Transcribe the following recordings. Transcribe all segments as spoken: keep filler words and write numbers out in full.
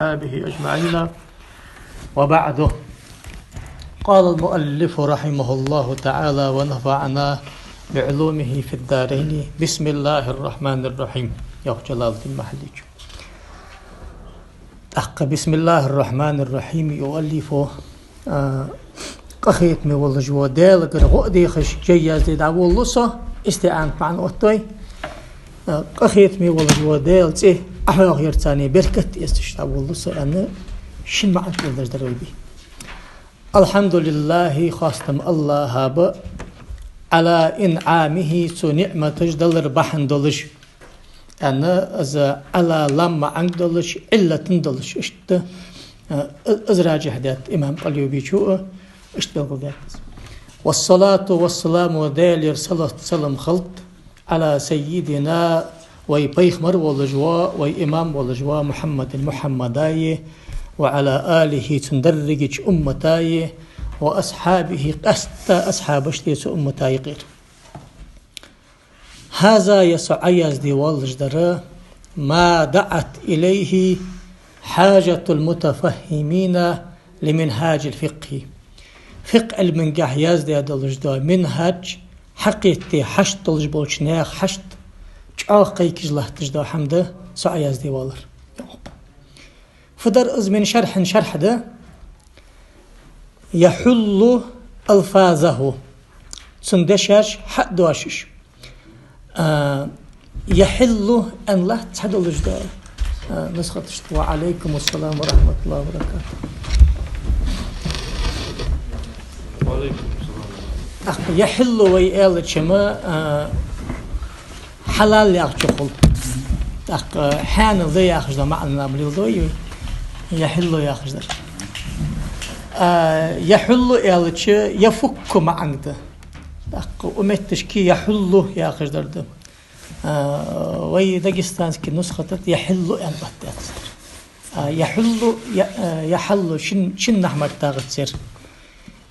وأصحابه أجمعين. وبعد. قال المؤلف رحمه الله تعالى ونفعنا بعلومه في الدارين. بسم الله الرحمن الرحيم. Йоах Джалалуддин Махьалличо. ТӀаккха بسم الله الرحمن الرحيم йоах муаллифо, а, къахетаме волаш вола Даьлагара гӀо а дехаш, жай язде дӀаволалу со, истиӀанат маӀан оттавой. А, къахетаме волаш вола Даьла цӀи Ӏохьоахаяр царна беркат эцаш дӀаволалу со, аьнна, шин маӀан кӀелдаш дар вай бий. الحمد لله, хоастам АллахӀа ба, على إنعامه, цо ниӀматаш далар бахьан долаш. Аьнна, из على лам маӀанга долаш, Ӏиллатан долаш. Иштта, а, из ражихь даьд имам Къалъубичо а, иштта белгалдаьд из. والصلاة والسلام, Даьлера салот-салам хилда, على سيدنا, вай пайхамар волаш вола, вай имам волаш вола Мухьаммадин, Мухьаммада, وعلى آله, цун дерригача уммата, وأصحابه, къаьстта асхьабашта, цу уммата юкъера. هذا, ер со Ӏоязде воаллаш дар, ما دعت إليه حاجة المتفهمين لمنهاج الفقه. ФикъхӀ Ӏилмангахь яздаь долаш дола минхӀаж хьакхетаде хьашт долаш болча наьха хьашт чӀоагӀа кхайкаш латташ дола хӀама да со Ӏоязде воаллар. Фу дар из, من شرح, шархь да. يحل ألفاظه. Цун дешаш хьа а доашаш. А, يحل аьнна латт цхьа долаш да, а, нусхаташта. وعليكم السلام ورحمة الله وبركاته. وعليكم السلام. ТӀаккха يحل вай аьлча-м, а, хьалал яхачох хул. ТӀаккха хьанал да яхаш дола маӀан-м леладу вай, يحل яхаш дар. А, يحل аьлча, يفك маӀан да. ТӀаккха укх метташка يحل яхаш дар да. А, вай дагестански нусхата тӀа يحل аьнна оттадаьд цар. А, يحل, я-, а, يحل, шин, шиннахьа мара тагӀа цар.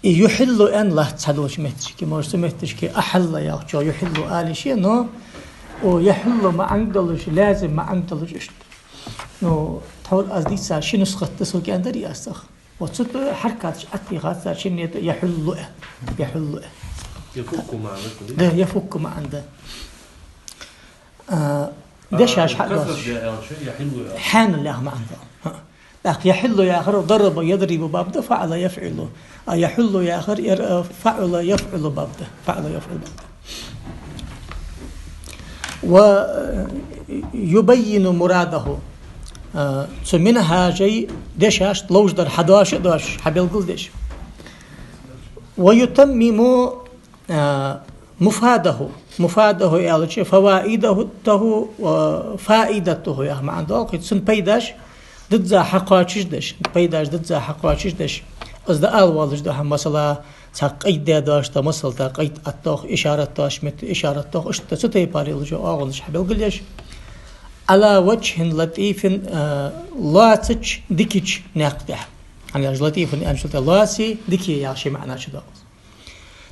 И يحل аьнна латт цхьадолча метташка, может, цу метташка أحل яхачох يحل ала йиш я, но, о, يحل маӀанга долаш, лазим маӀанга долаш иштта. Ну, тхьовра аз дийца ши нусхат да, со кӀаьндар ясах. Вот цу тӀа хьаракаташ Ӏаттихац цар, шинне тӀа يحل аьнна. يحل аьнна. يفك маӀан да. Да, يفك маӀан да. А, дешаш хьа а доашаш. Хьанал яха маӀан да. ТӀаккха يحل яхар ضرب يضرب баб да, فعل يفعل. А يحل яхар ер, а, فعل يفعل баб да. فعل يفعل баб да. ويبين مراده. А, цу минхӀажа дешаш ловш дар хьа доаш а доашаш, хьа белгалдеш. ويتمم а, مفاده. مفاده аьлча, فوائده وفائدته яха маӀан долаш, цун пайдаш дизза хьакхоачашдеш, пайдаш дизза хьакхоачашдеш. Из да ала воаллаш да хӀама, масала, цхьа къайда даь дош да, масала, тӀа къайда аттох, ишарат дош, метта ишарат дох, иштта цу тайпара йолаш йола оагӀонаш хьабелгалъеш. على وجه لطيف, а, лоацача, дикача наькъа тӀа. ХӀана аьлча لطيف аьнначул тӀехьа лоаци дикеи яха ши маӀан чудоагӀа.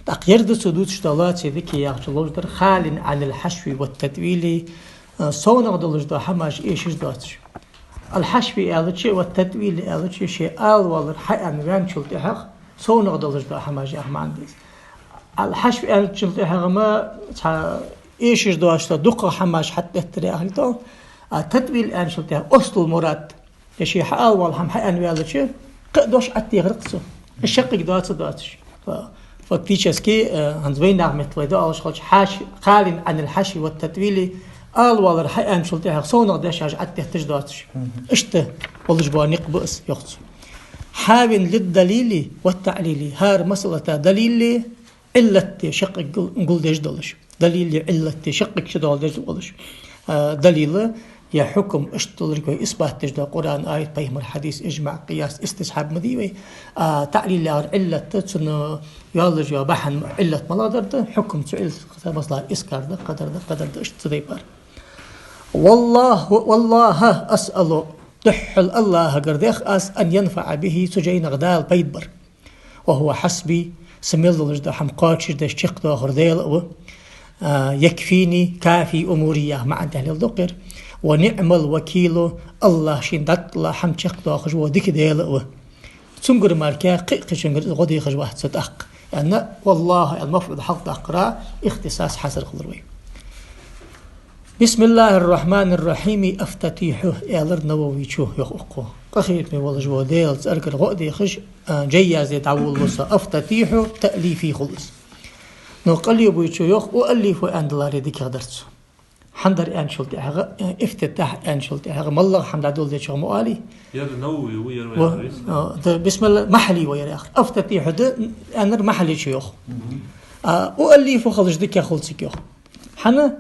ТӀаккха ер да цо дувцаш дола лоаци дикеи яхача ловш дар, خال عن الحشو والتطويل, а, совнагӀа долаш дола хӀамаш эшаш доацаш. الحشو аьлча, والتطويل аьлча, ше ала воаллар хьааьнна ваьнначул тӀехьагӀа совнагӀа долаш дола хӀамаш яха маӀан да из. الحشو аьнначул тӀехьагӀа-м цхьа эшаш доацаш дола дукхагӀа хӀамаш хьатӀадеттар яхилга да, а تطويل аьнначул тӀехьагӀа أصل المراد. Е ше хьаала вола хӀама хьааьнна ваьлча, кхы а дош Ӏаттехар-кх цо. Шаккхе доацаш доацаш. Фа-, фактически, э, хӀанз вайнаха меттала вай дуалаш хилча, хьаш-, خال عن الحشو والتطويل, ала воаллар хьааьнначул тӀехьагӀа совнагӀа дешаш Ӏаттетташ доацаш. Мгм. Иштта болаш бола никъ ба из, йоах цо. حاو للدليل والتعليل. ХӀара масалата далилеи Ӏиллатеи шаккхе гул-, гулдеш долаш. Далилеи Ӏиллатеи шаккхе чудоаладеш долаш. А, далил, е хьукам иштта долга вай исбат деш да Къуръан аят, пайхамара хьадис, ижмаӀ, къияс, истисхьаб ма дий вай. А, таӀлил яхар Ӏиллат да, цунна йоаллаш йола бахьан Ӏиллат малагӀа дар да, хьукам цу Ӏиллата, масала, искар да, къадар да, къадар да, иштта цу тайпара. والله, والله أسأل, духхьал АллахӀагара дех аз, أن ينفع به, цу жайнах Дала пайда бар. وهو حسبي, са мел долаш дола хӀама кхоачашдеш, чакхдоахар Даьла а ва. А, يكفيني, кафи умури яха маӀан тӀехьа леладу-кх ер. ونعم الوكيل, АллахӀ шийна дӀатӀала хӀама чакхдоахаш вола дика Даьла ва. Цунгара мара кхы а кхычунгара из гӀо дехаш вац тӀаккха. Яьнна, والله аьнна мафӀул хьалхадаккхара ихтисас хьазар хилар вай. بسم الله الرحمن الرحيم أفتتح, аьлар Нававийчо, йоах укхо. Къахетаме волаш вола Даьла цӀерагара гӀо а дехаш, а, жай язде дӀаволалу со. أفتتح таълифи хул из. Но Къалъюбийчо йоах, أؤلف аьнна даларе дикагӀа дар цо. ХӀана дар аьнначул тӀехьагӀа, э, افتتاح аьнначул тӀехьагӀа, моллагӀа хӀама дӀадоладечох ма оалий? Ер Навави ва, ер ва Ва-, яхар из? А, да, بسم الله, Махьалли ва ер яхар. أفتتح да, аьннар Махьалличо йоах. Мгм. А, أؤلف хилча дикагӀа хул цига йоах. ХӀана?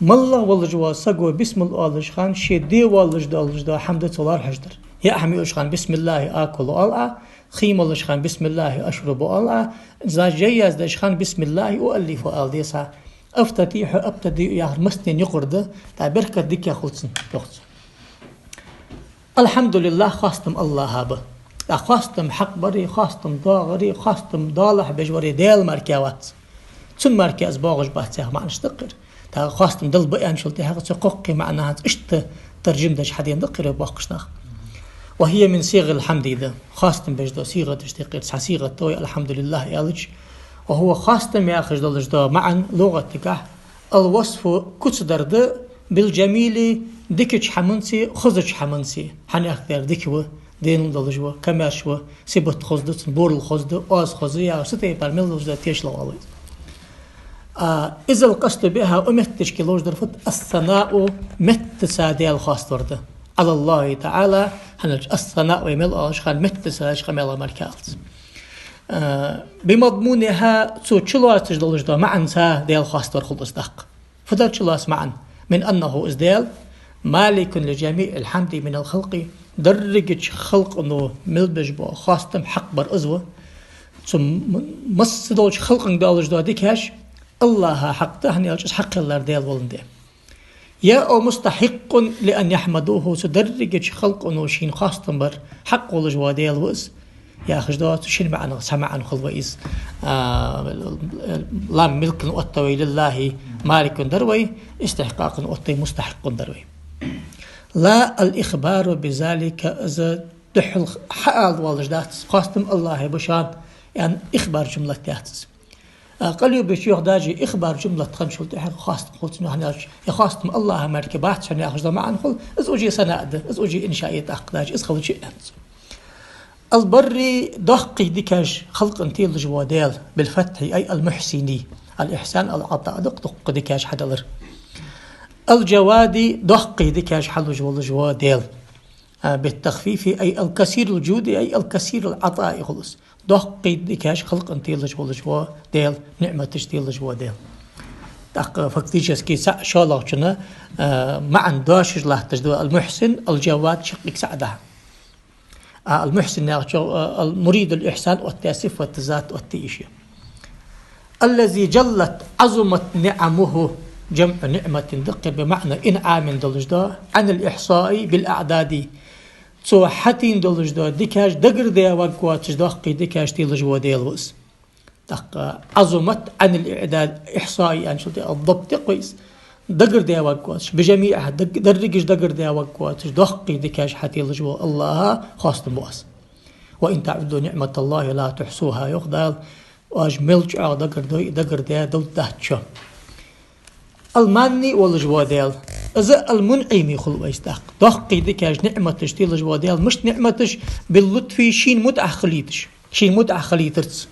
МоллагӀа волаш вола саго бисмал оалаш хана, ше де воаллаш долаш дола хӀама да цо лоархӀаш дар. Яа хӀама юаш хана بسم الله آكل оал Ӏа, хий малаш хана بسم الله أشرب оал Ӏа, за жай яздеш хана بسم الله أؤلف ала деза. أفتتح, أبتدئ яхар массанена юкъара да, тӀаккха беркат дикагӀа хул цун, йоах цо. الحمد لله, хоастам АллахӀа ба. ТӀаккха хоастам хьакъ бари, хоастам доагӀари, хоастам далахь беш вари Даьла мара кхы вац. Цун мара кхы из боагӀаш бац яха маӀанаш да-кх ер. ТӀаккха хоастам Далла ба аьнначул тӀехьагӀа цу кхоккхе маӀан хӀанз иштта таржам деш хьадена да-кх ер боккхийча наха. وهي من صيغ الحمد да. Хоастам беш дола сигӀаташ да-кх ер, цхьа сигӀат да вай الحمد لله аьлча. وهو хоастам яхаш долаш дола маӀан лугӀатагахьа الوصف куц дар да بالجميل дикача хӀаманцеи хозача хӀаманцеи. ХӀана аьлча дер дика ва, денал долаш ва, комаьрша ва, сибат хоза да цун, бурал хоза да, оаз хоза я, цу тайпара мел долаш да тешал гӀалгӀай. А, إذ القصد بها, укх метташка ловш дар фуд, الثناء, меттаца Даьла хоаставар да. على الله تعالى, хӀана аьлча الثناء вай мел оалаш хана меттаца аьлча къамаьл мара кхы алац. А, بمضمونها, цо чулоацаш долаш дола маӀанца Даьла хоаставар хул из тӀаккха. Фу дар чулоаца маӀан? من أنه из Даьла مالك لجميع الحمد من الخلق, дерригача халкъо мел беш бола хоастам хьакъ бар из ва. Цу м-, массадолча халкъанга долаш дола дикаш АллахӀа хьакъ да, хӀана аьлча из хьакъ хилар Даьла воландаь. يا أو مستحق لأن يحمدوه, цу дерригача халкъо шийна хоастам бар хьакъ волаш вола Даьла ва из. Яхаш дола цу шин маӀанах цхьа маӀан хул вай из. А, لام ملك оттавай لله مالك дар вай, استحقاق оттавай مستحق дар вай. لا الإخبار بذلك, из духхьал хьаала воаллаш дац, хоастам АллахӀа ба шоана, аьнна ихбар жумлат яц из. А, Къалъюбийчо йоах, даже ихбар жумлат хинначул тӀехьагӀа хоастам хул цун, хӀана аьлча, е хоастам АллахӀа мара кхы бац хьона яхаш дола маӀан хул, из уже сана да, из уже иншаи да-кх, даже из хилча а аьнна цо. البر доккхий дикаш халкъа телаш вола Даьла, بالفتح أي المحسن, الإحسان العطاء да-кх дуккха дикаш хьадалар. الجواد доккхий дикаш хьалуш волаш вола Даьла. А, بالتخفيف أي الكثير الجود أي الكثير العطاء хул из. Доккхий дикаш халкъа телаш волаш вола Даьла, ниӀматаш телаш вола Даьла. ТӀаккха фактически цхьа шоллагӀчунна, а, маӀан дошаш латташ да المحسن الجواد шаккхе цхьа да. А, المحسن яхачох, а, المريد الإحسان оттадаь, صفة الذات оттадаь иштта. الذي جلت عظمت نعمه جمع نعمة да-кх ер, بمعنى إنعام долаш да, عن الإحصاء بالأعداد. Цо хьатийна долаш дола дикаш дагардаь варгвоацаш доккхий дикаш телаш вола Даьла ва из. ТӀаккха عظمت عن الإعداد, إحصاء аьнначул тӀехьагӀа الضبط да-кх вай из. Дагардаь варгвоацаш, بجميعها, даг-, дерригаш дагардаь варгвоацаш доккхий дикаш хьателаш вола АллахӀа хоастам бу аз. وإن تعدوا نعمة الله لا تحصوها, йоах Дала, оаш мел чӀоагӀа дагардой, дагардаь далдацача. المانع волаш вола Даьла. Из المنعم хул вайца тӀаккха. Доккхий дикаш, ниӀматаш телаш вола Даьла. Мишта ниӀматаш? باللطف, шийна мутӀахьа хилийташ. Шийна мутӀахьа хилийтарца.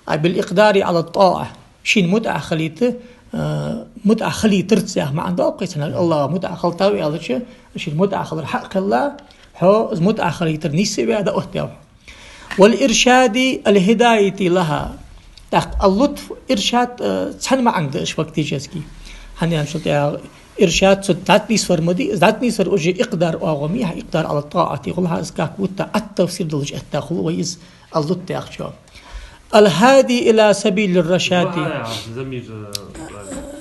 أي بالإقدار على الطاعة. Шийна мутӀахьа хилийта, а, мутӀахьа хилийтарца яха маӀан да-кх из. АллахӀа мутӀахьа хилийтав аьлча, шийна мутӀахьа хилар хьакъ хилла, хьо из мутӀахьа хилийтар нийсваь дӀаоттаваьв. والإرشاد الهداية لها. ТӀаккха اللطف, иршад, э, цхьан маӀанга да уж фактически. ХӀана аьлча тӀа иршад цу дӀатӀанийсвар ма дий, из дӀатӀанийсвар уже икъдар оагӀув я, икъдар على الطاعة хул хьа, из как будто التفسير долаш этта хул вай из اللطف яхачо. الهادي إلى سبيل الرشاد. Ва хьа, замир, э,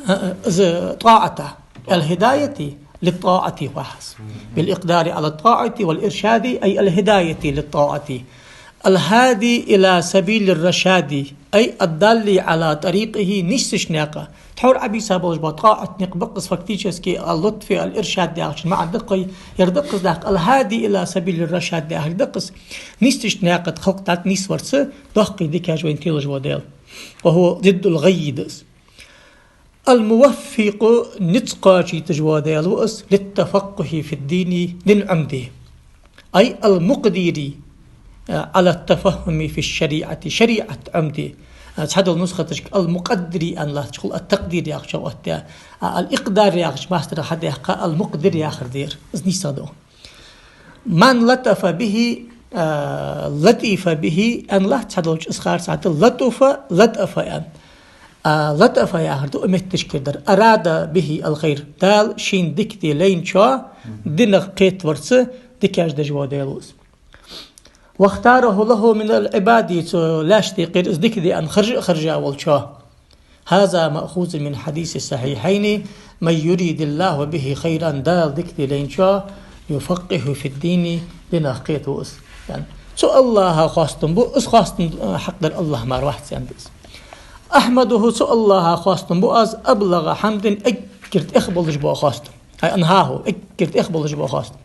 Э, э, из тӀаӀата. الهداية للطاعة ва хьа из. بالإقدار على الطاعة والإرشاد أي الهداية للطاعة. الهادي إلى سبيل الرشاد، أي الدال على طريقه, нийсача наькъа. Тхьовра Ӏобийца болаш бола тӀаӀат никъ ба-кх из, фактически, ал-лутфи ал-иршад яхачун маӀан да-кх, ер да-кх из, тӀаккха الهادي إلى سبيل الرشاد яхар да-кх из. Нийсача наькъа тӀа халкъ дӀанийсварца доккхий дикаш вайна телаш вола Даьла. وهو ضد الغي да из. الموفق, низ кхоачийташ вола Даьла ва из, للتفقه في الدين, дина Ӏомаде. أي المقدر على التفهم في الشريعة, шариӀат Ӏомаде. Цхьадолча нусхаташка المقدر аьнна латташ хул, التقدير яхачох оттадаь. А, الإقدار яхача масдарах хьадаьккха, المقدر яхар да ер. Из нийса да. من لطف به, а, لطف به аьнна латт цхьадолча, из харцахьа да, لطف, لطف аьнна. А, لطف яхар да укх метташкара дар. أراد به الخير. Дала шийна дика де лайначоа динах кхетаварца дикаш деш вола Даьла ва из. واختاره له من العباد, цу лаьшта юкъера из дика де аьнна харжа а харжа волчоа. هذا مأخوذ من حديث الصحيحين: من يرد الله به خيرا, Дала дика де лайначоа, يفقهه في الدين, динах кхетаву из. Яъни, цу АллахӀа хоастам бу, из хоастам, а, хьакъ дар АллахӀа мара вац, яъни, да из. أحمده, цу АллахӀа хоастам бу аз, أبلغ حمد, эггара тӀех болаш бола хоастам. أي أنهاه, эггара тӀех болаш бола хоастам.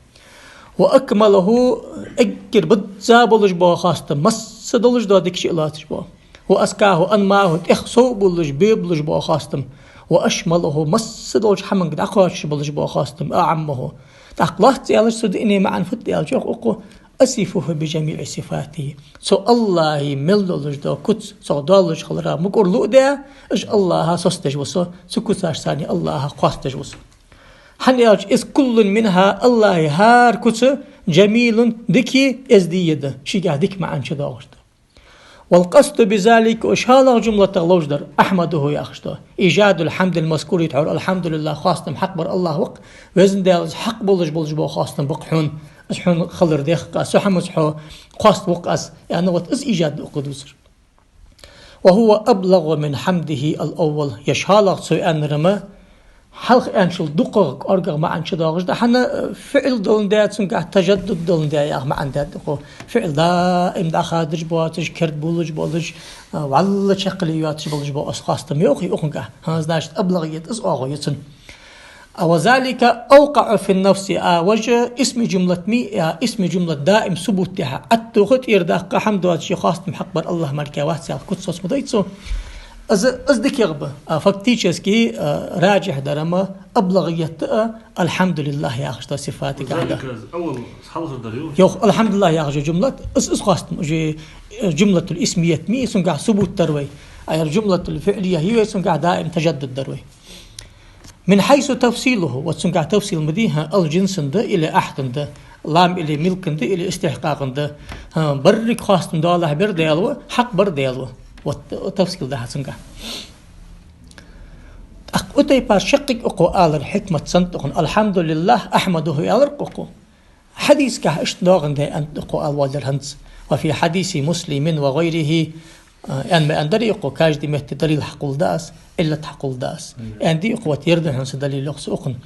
وأكمله, эггара бизза болаш бола хоастам, масса долаш дола дика шиъ лоацаш бола. وأزكاه أنماه, тӀех сов болаш, бе болаш бола хоастам. وأشمله, масса долча хӀаманга дӀакхоачаш болаш бола хоастам, أعمه. ТӀаккха лоацца аьлча, цу диъна маӀан фуд аьлча, йоах укхо: أصفه بجميع صفاته. Цу АллахӀа мел долаш дола куц, цох долаш хилара мукӀарло а даь, уж АллахӀа соцадеш ва со, цу куцашца АллахӀа кхоастадеш ва со. ХӀана аьлча, إذ كل منها, АллахӀа хӀара куц, جميل, дика, эздий да, шийгахьа дика маӀан чудоагӀаш да. والقصد بذلك, шоллагӀча жумлатах ловш дар, أحمده яхаш да. إيجاد الحمد المذكور, тхьовра الحمد لله, хоастам хьакъ бар АллахӀ ва-кх, Везан Даьла, из хьакъ болаш, болаш бола хоастам ба-кх хьона, из хьона хилар дех-кх аз, цу хӀамаца хьо хоаставу-кх аз, яъни, вот из ийжад да укхо дувцар. وهو أبلغ من حمده الأول, ер шоллагӀа цо аьннар-м хьалха аьнначул дукхагӀа, кӀоаргагӀа маӀан чудоагӀаш да, хӀана, фиӀл доландаь, цунгахьа тажаддуд доландаь яха маӀан да укхо. ФиӀл даим дӀахадаш боацаш, кердабувлаш болаш, а, вӀалла чаккхе йоацаш болаш бола из хоастам йоах укхунгахьа. ХӀа, значит, أبلغ яхар из оагӀув я цун. وذلك أوقع في النفس, а, вож исми жумлат ма йий, а, исми жумлат даим субут дехьа, аттуха тӀера даккха хӀама доацаш, хоастам хьакъ бар АллахӀ мара вац яха куц соцаду цо. Из, из дикагӀа ба, а, фактически, а, ражихь дар-м, أبلغ яхар а, الحمد لله яхаш да сифатагахьа да. وذلك أول, хьалхара дар, йоах. Йоах, الحمد لله яхаш я жумлат, из, из хоастам, уже, э, жумлатул исмият ма йий, цунгахьа субут дар вай. А ер жумлатул фиӀлият я вай, цунгахьа даим тажаддуд дар вай. من حيث تفصيله, вот цунгахьа тафсил ма дий, хӀа, ал-джинсан да или ахьдан да, лам или милкан да или истихькъакъан да, хӀа, берригаш хоастам долаш бар Даьла ва, хьакъ бар Даьла ва. Вот, э, тафсил да хӀа цунгахьа. ТӀаккха укх тайпара шаккхе укхо алар хьикмат санна да укхун, الحمد لله أحمده аьлар-кх укхо. Хьадисагахьа иштта доагӀандаь аьннад укхо ала воаллар хӀанз. وفي حديث مسلم وغيره, а, аьнна ма аьннадарий укхо, каждый метте далил хьакхолладу аз, Ӏиллат хьакхолладу аз. Мгм. Аьннадий укхо, вот ер да хьона са далил, йоах цо укхун.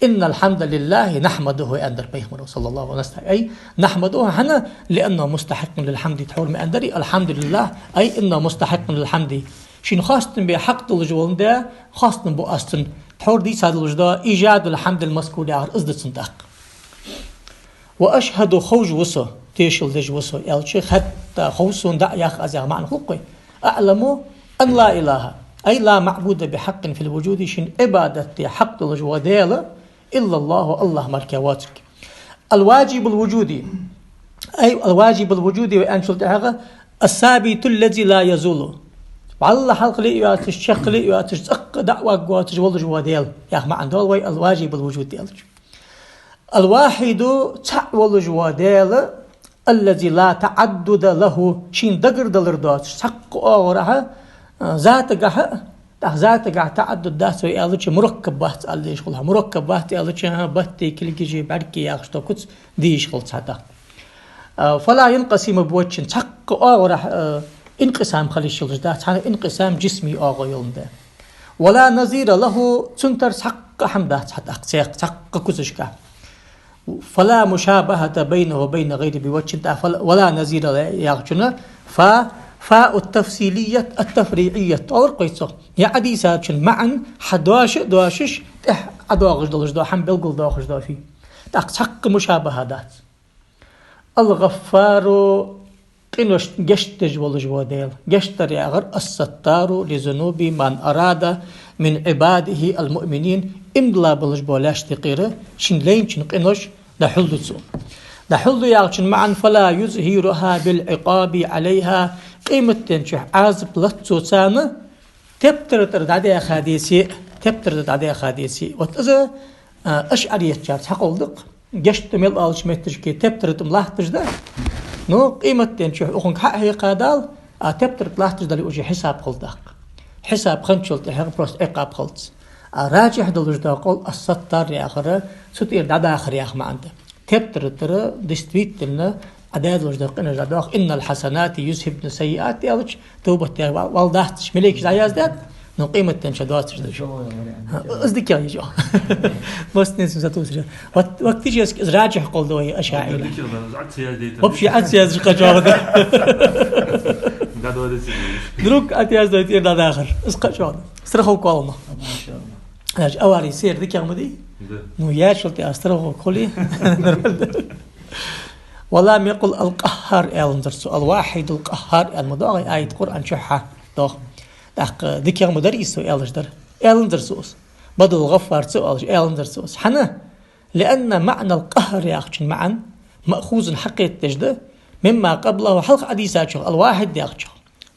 إن الحمد لله نحمده аьннадар пайхамаро, صلى الله عليه وسلم. أي نحمده, хӀана, لأنه مستحق للحمد, тхьовра ма аьннадарий, الحمد لله, أي إنه مستحق للحمد. Шийна хоастам бе хьакъ долаш воландаь, хоастам бу аз цунна. Тхьовра дийца долаш да, إيجاد الحمد المذكور яхар из да цун тӀаккха. وأشهد, ховш ва со, тешал деш ва со, аьлча, хатта хов сона, дӀа а йоах аз яха маӀан хул-кх вай. أعلم أن لا إله, أي لا معبود بحق في الوجود, шийна Ӏибадат де хьакъ долаш вола Даьла, إلا الله, АллахӀ мара воацилга. الواجب الوجود, أي الواجب الوجود вай аьнначул тӀехьагӀа, الثابت الذي لا يزول. ВӀалла хьалхале а йоацаш, чаккхе а йоацаш, цӀаккха дӀа а ваггоацаш волаш вола Даьла яха маӀан долаш вай الواجب الوجود аьлча. الواحد, цаӀ волаш вола Даьла, الذي لا تعدد له, шийна дагардалар доацаш, цхьаккха оагӀорахьа, а, затагахьа, тӀаккха затагахьа таӀаддуд дац вай аьлча, мураккаб вац ала дезаш хул хьа. Мураккаб вац аьлча, хӀа, батти, кулгаши, бӀаргаши яхаш дола куц де йиш хилац хьа тӀаккха. А, فلا ينقسم, боччан цхьаккха оагӀорахьа, а, инкъисам хила йиш йолаш дац, хӀана, инкъисам жисми оагӀув йоландаь. ولا نظير له, цун тара цхьаккха хӀама дац хьа тӀаккха цхьаккха, цхьаккха куцашка. فلا مشابهة بينه وبين غيره بوجه, тӀаккха фала, ولا نظير له яхачунна, фа, фау التفصيلية التفريعية. ТӀаккха кхойтта цох. Е хьадисачун маӀан хьадоаша а доашаш, тӀехьа ӀодоагӀаш долаш дола хӀама белгалдоахаш дола фу. ТӀаккха цхьаккха мушабахӀа дац. الغفار, къинош гешт деш волаш вола Даьла. Гешт дар яхар الستار لذنوب من أراد من عباده المؤمنين, иман дилла болаш бола лаьшта юкъера шийна лайначун къинош дӀахьулду цо. ДӀахьулду яхачун маӀан فلا يظهرها بالعقاب عليها, къематдийнахьа Ӏазап лац цо царна, тептар тӀара дӀадаьха деце, тептар тӀара дӀадаьха деце. Вот из, а, ашӀариятчар цхьа къовл да-кх. Гешт да мел оалача метташка тептар тӀа-м латташ да. Но къематдийнахьа укхунга хьа а хьекха Дала, а тептар тӀа латташ дале, уже хьисаб хул тӀаккха. Хьисаб хинначул тӀехьагӀа просто Ӏикъаб хилац. А раджихь долаш дола къовл الستار яхар, цу тӀера дӀадахар яха маӀан да. Тептар тӀара действительно Ӏа даь долаш дола къинош дӀадоах. إن الحسنات يذهبن السيئات аьлча, товбат даь вал-, вал дац уж, малейкаша дӀаяздаьд, но къематдийнахьа доацаш да уж. ХӀа, из дикагӀа я уж. Массанена сатувсаш. Вот, фактически из раджихь къовл да вай ашӀарий. Вообще Ӏа ца яздеш кхы чӀоагӀа да. Друг Ӏа ца яздой тӀера дӀадахар. Из кхы чӀоагӀа да. Страховка валма. Значит, авари сера дикагӀа ма дий? Да. Ну, яьчул тӀехьагӀа страховка хуле, нормально. Ва лам якъул ал-Къаххар аьннадар цо, ал-Вахьид ал-Къаххар аьнна ма доагӀий аят Къуръан чу хьа, доагӀа. ТӀаккха дикагӀа ма дар из цо аьлча дар. Аьннадар цо из. Бадал Гъаффар ца оалаш, аьннадар цо из. ХӀана? لأن معنى القهر яхачун маӀан مأخوذ хьакхетадеш да مما قبله хьалха Ӏодийцачох, ал-Вахьид яхачох.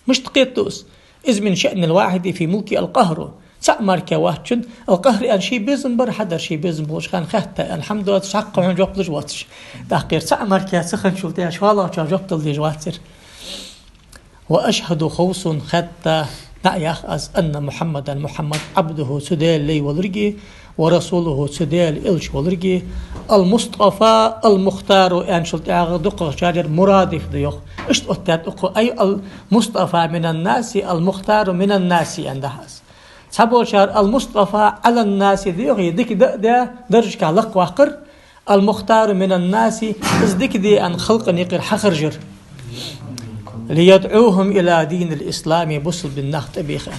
Мишта кхетаду из? إذ من شأن الواحد في ملكه القهر. ЦаӀ мара воацачун ал-Къахр аьнна ший безам бар хьадар, ший безам болча хана хатта аьнна хӀама доацаш, цхьаккха хьона жоп луш воацаш. ТӀаккха ер цаӀ мара ца хинначул тӀехьагӀа шоллагӀчоа жоп дала дезаш вацар. وأشهد хов сона хатта, дӀа а яха аз, أن محمدا محمد عبده цу Даьла лай волга, ورسوله цу Даьла элча волга, المصطفى المختار аьнначул тӀехьагӀа дукхагӀчар ер мурадиф да йоах. Иштта оттадаьд укхо, أي المصطفى من الناس المختار من الناس аьнна дахьа аз. Цхьаболчар المصطفى على الناس да йоах, е дика да а даь, даржашка лакхваккхар, المختار من الناس, из дика да аьнна халкъа юкъера хьахержар. ليدعوهم إلى دين الإسلام, бусалба дина нах тӀабеха.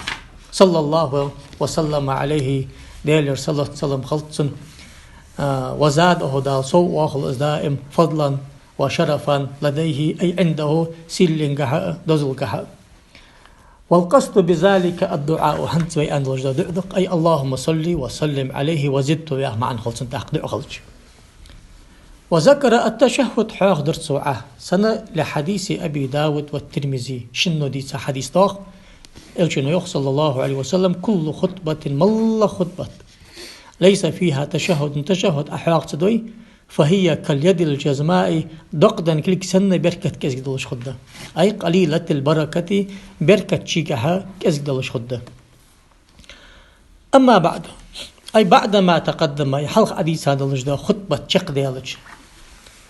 صلى الله وسلم عليه, Даьлера салот-салам хилда цунна. А, وزاده, Дала сов оахалва из даим, فضلا وشرفا لديه, أي عنده, сийленгахьа а, дозалгахьа а. والقصد بذلك الدعاء, хӀанз вай аьнна долаш дола дуӀа да-кх, أي اللهم صل وسلم عليه وزده яха маӀан хул цун тӀаккха дуӀа хилча. وذكر التشهد, хьоахадир цо Ӏа, сенна, لحديث أبي داود والترمذي, шинно дийца хьадис доагӀа, Элчано йоах, صلى الله عليه وسلم: كل خطبة, моллагӀа хутбат, ليس فيها تشهد, ташаххуд Ӏа хьоаха ца дой, فهي كاليد الجزماء, докъадаь кулг санна беркат кӀезига долаш хургда. أي قليلة البركة, беркат чугахьа кӀезига долаш хургда. أما بعد, أي بعد ما تقدم, из хьалха Ӏодийца долаш дола хутбат чакхдаьлча,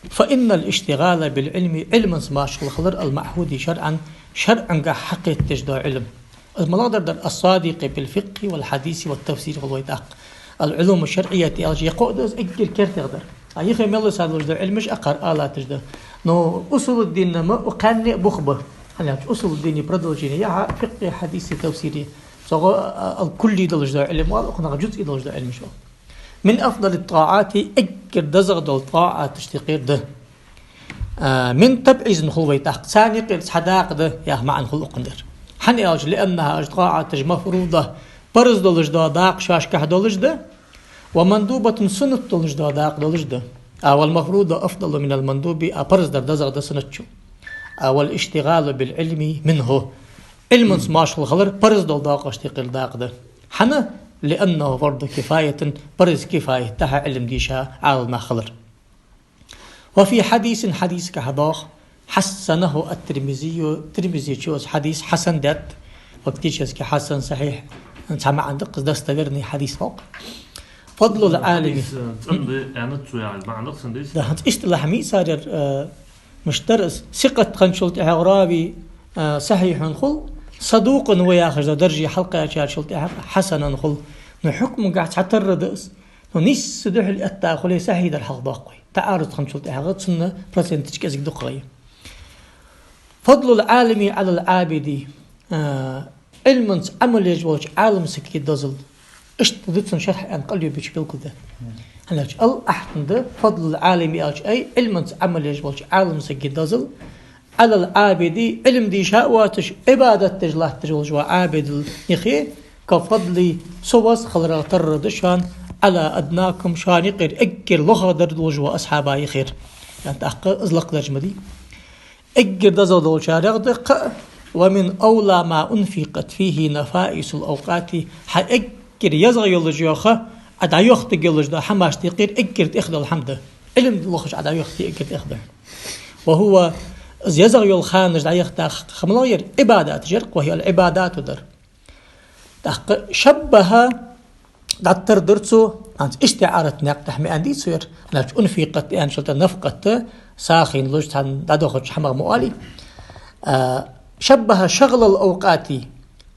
فإن الاشتغال بالعلم, Ӏилманца машгӀул хилар, المعهود شرعا, шарӀагахьа хьакхетадеш дола Ӏилма. Из малагӀдар дар? الصادق في الفقه والحديث والتفسير хул вай тӀаккха. العلوم الشرعية аьлча, е кхоъ да из эггара кертера дар. А юхе мел лоацаш долаш дола Ӏилмаш акхар алаташ да. Но усулуддина ма укх кхаьнне а бух ба. ХӀана аьлча усулуддина продолжение я хьа фикъхӀи, хьадиси, тафсири. ЦогӀа, а, а, ал-кулли долаш дола Ӏилма оал, укхунах жузъи долаш дола Ӏилмаш оал. من أفضل الطاعات, эггара дезагӀа дола тӀаӀаташта юкъера да. А, من تبعيض хул вай тӀаккха, царна юкъера цхьа дакъа да яха маӀан хул укхун тӀера. ХӀана аьлча, لأنها, уж тӀаӀаташ, مفروضة, парз долаш дола дакъа шоашкахьа долаш да, ومندوبة, суннат долаш дола дакъа долаш да. А, والمفروض أفضل من المندوب, а парз дар дезагӀа да суннатачул. А, والاشتغال بالعلم منه, Ӏилманца машгӀул хилар парз дола дакъашта юкъера дакъа да. ХӀана? لأنه فرض كفاية, парз кифаят да хьа Ӏилма дийша Ӏаламнах хилар. وفي حديث, хьадисагахьа доагӀа, حسنه الترمذي, Тирмизечо из хьадис хьасан даьд, фактически хьасан, сахьихь, цхьа маӀан да-кх из, достоверный хьадис ва-кх. فضل العالم. Хьадис, э, цӀена да аьннад цо яхаш маӀан да-кх цун дийс. Да, хӀанз истилахь миъсарер, э, мишта дар из, сикъат хинначул тӀехьагӀа рави, э, сахьихьун хул, садукъун ва яхаш дола дарже хьалкхаьчачул тӀехьагӀа хьасанан хул. Но хьукмагахьа цхьатарра да из. Ну, нийсса духьал этта хуле сахьихь дар хьалха доаккх вай. ТаӀаруз хинначул тӀехьагӀа цунна проценташ кӀезига дукха гӀой. فضل العالم على العابد. А, Ӏилманца Ӏамал еш волча Ӏалам сага дозал. Иштта да цун шархь аьнна къалъюбича белгалдаьд. ХӀана аьлча, ал ахьтан да, فضل العالم аьлча, ай, Ӏилманца Ӏамал еш волча Ӏалам сага дозал, على العابد, Ӏилма дийша а воацаш, Ӏибадат деш латташ волаш вола Ӏабидал юхе, كفضلي, со вац хиларах тарра да шоана, على أدناكم, шоана юкъера эггара лохагӀдар долаш вола асхьаба юхера. ЯӀни тӀаккха из лакхдераш ма дий. Эггара дозал долчарех да кхы а, ومن أولى ما أنفقت فيه نفائس الأوقات, хьа эггара езагӀа йолаш йола ха, Ӏа дӀайохийтаргйолаш дола хӀамашта юкъера эггара тӀех дола хӀама да. Ӏилма лохаш Ӏа дӀайохийте эггара тӀех да. وهو, из езагӀа йола ханаш дӀаяхийта ха малагӀа яр, Ӏибадаташ яр, وهي العبادات дар. ТӀаккха شبه, дӀатарра дир цо, хӀанз истиӀарат наькъ тӀа ма аьннадий цо ер, хӀана аьлча أنفقت аьнначул тӀехьагӀа نفقت, сагӀийна луш цхьан дӀадохача хӀамах ма оалий. А, شبه شغل الأوقات,